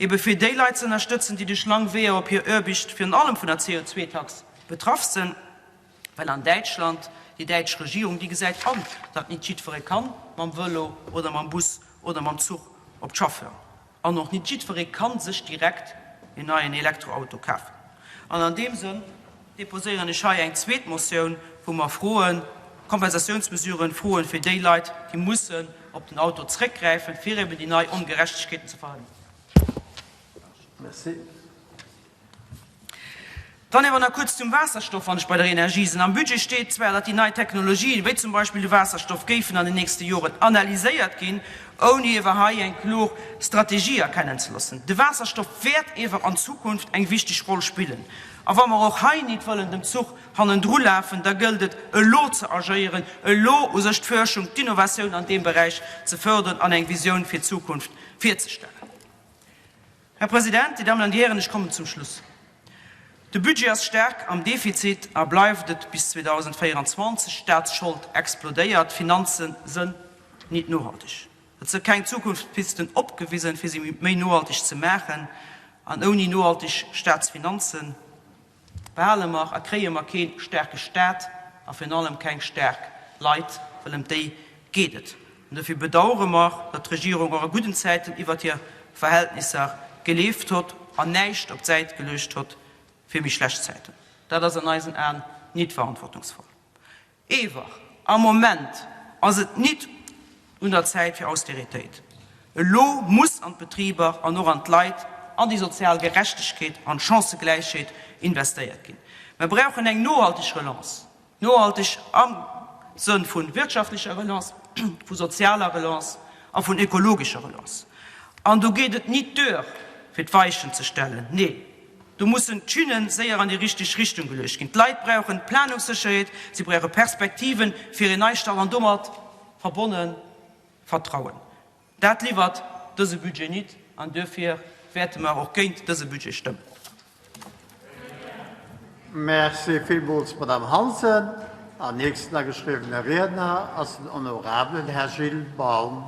ebe fir déi Leit ze ënnerstëtzen, déi duerch lang Weeër op hir Aarbecht virun allem vun der CO2-Tax betraff sënn, well an Däitschland, déi däitsch Regierung, déi gesäit an, datt nit jiddweree kann mam Vëlo oder mam Bus oder mam Zuch op d'Schaff fueren. An och nit jiddweree ka sech direkt een neien Elektroauto kafen. An an deem Sënn deposéieren ech hei eng zweet Motioun, wou mer froen, Kompensatiounsmesuren froen fir déi Leit, déi mussen op den Auto zréckgräifen, fir eben déi nei Ongerechtegkeeten ze verhënneren. Merci. Dann awer nach kuerz zum Waasserstoff, wann ech bei der Energie sinn. Am Budget steet zwar, datt déi nei Technologien, wéi zum Beispill de Waasserstoff, géifen an den nächste Joren analyséiert ginn, ouni ewer hei eng kloer Strategie erkennen ze loossen. De Waasserstoff wäert ewer an Zukunft eng wichteg Roll spillen. A wa mer och hei nit wëllen dem Zuch hannendru lafen, da gëllt et, elo ze agéieren, elo u sech d'Fuerschung, d'Innovatioun an deem Beräich ze fördern an eng Visioun fir d'Zukunft virzestellen. Här President, Dir Dammen an Dir Hären, ech kommen zum Schluss. De Budget ass staark am Defizit a bleift et bis 2024. D'Staatsschold explodéiert, d'Finanze sënn nit nohalteg. Et së keng Zukunftspisten opgewisen, fir si méi nohalteg ze maachen. An ouni nohalteg Staatsfinanzen Behale mer a kréie mer kee staarke Staat a virun allem keng staark Leit, well ëm déi geet et. An dofir bedauere mer, datt d'Regierung och a gudden Zäiten iwwert hir Verhältnisser geleeft hott an näischt op d'Säit geluecht hott fir méi schlecht Zäiten. Dat ass an eisen Aen nit verantwortungsvoll. Ewer, am Moment ass et nit un der Zäit fir Austeritéit. Elo muss an d'Betriber an och an d'Leit, an déi sozial Gerechtegkeet an d'Chancëgläichheet investéiert ginn. Mer brauchen eng nohalteg Relance, nohalteg am Sënn vu wirtschaftlecher Relance, vu sozialer Relance a vun ökologescher Relance. An do geet et nit duer, fir d'Weichen ze stellen, nee, Do mussen d'Schinne séier an déi richteg Richtung geluecht ginn. D'Leit brauchen Planungssécherheet, si brauche Perspektiven fir een Neistart an domat verbonne Vertrauen. Dat liwwert dëse Budget nit an duerfir wäerte mer och géint dëse Budget stëmmen. Merci villmools, Madame Hansen. An nächsten ageschriwwene Riedner ass den honorablen Här Gilles Baum.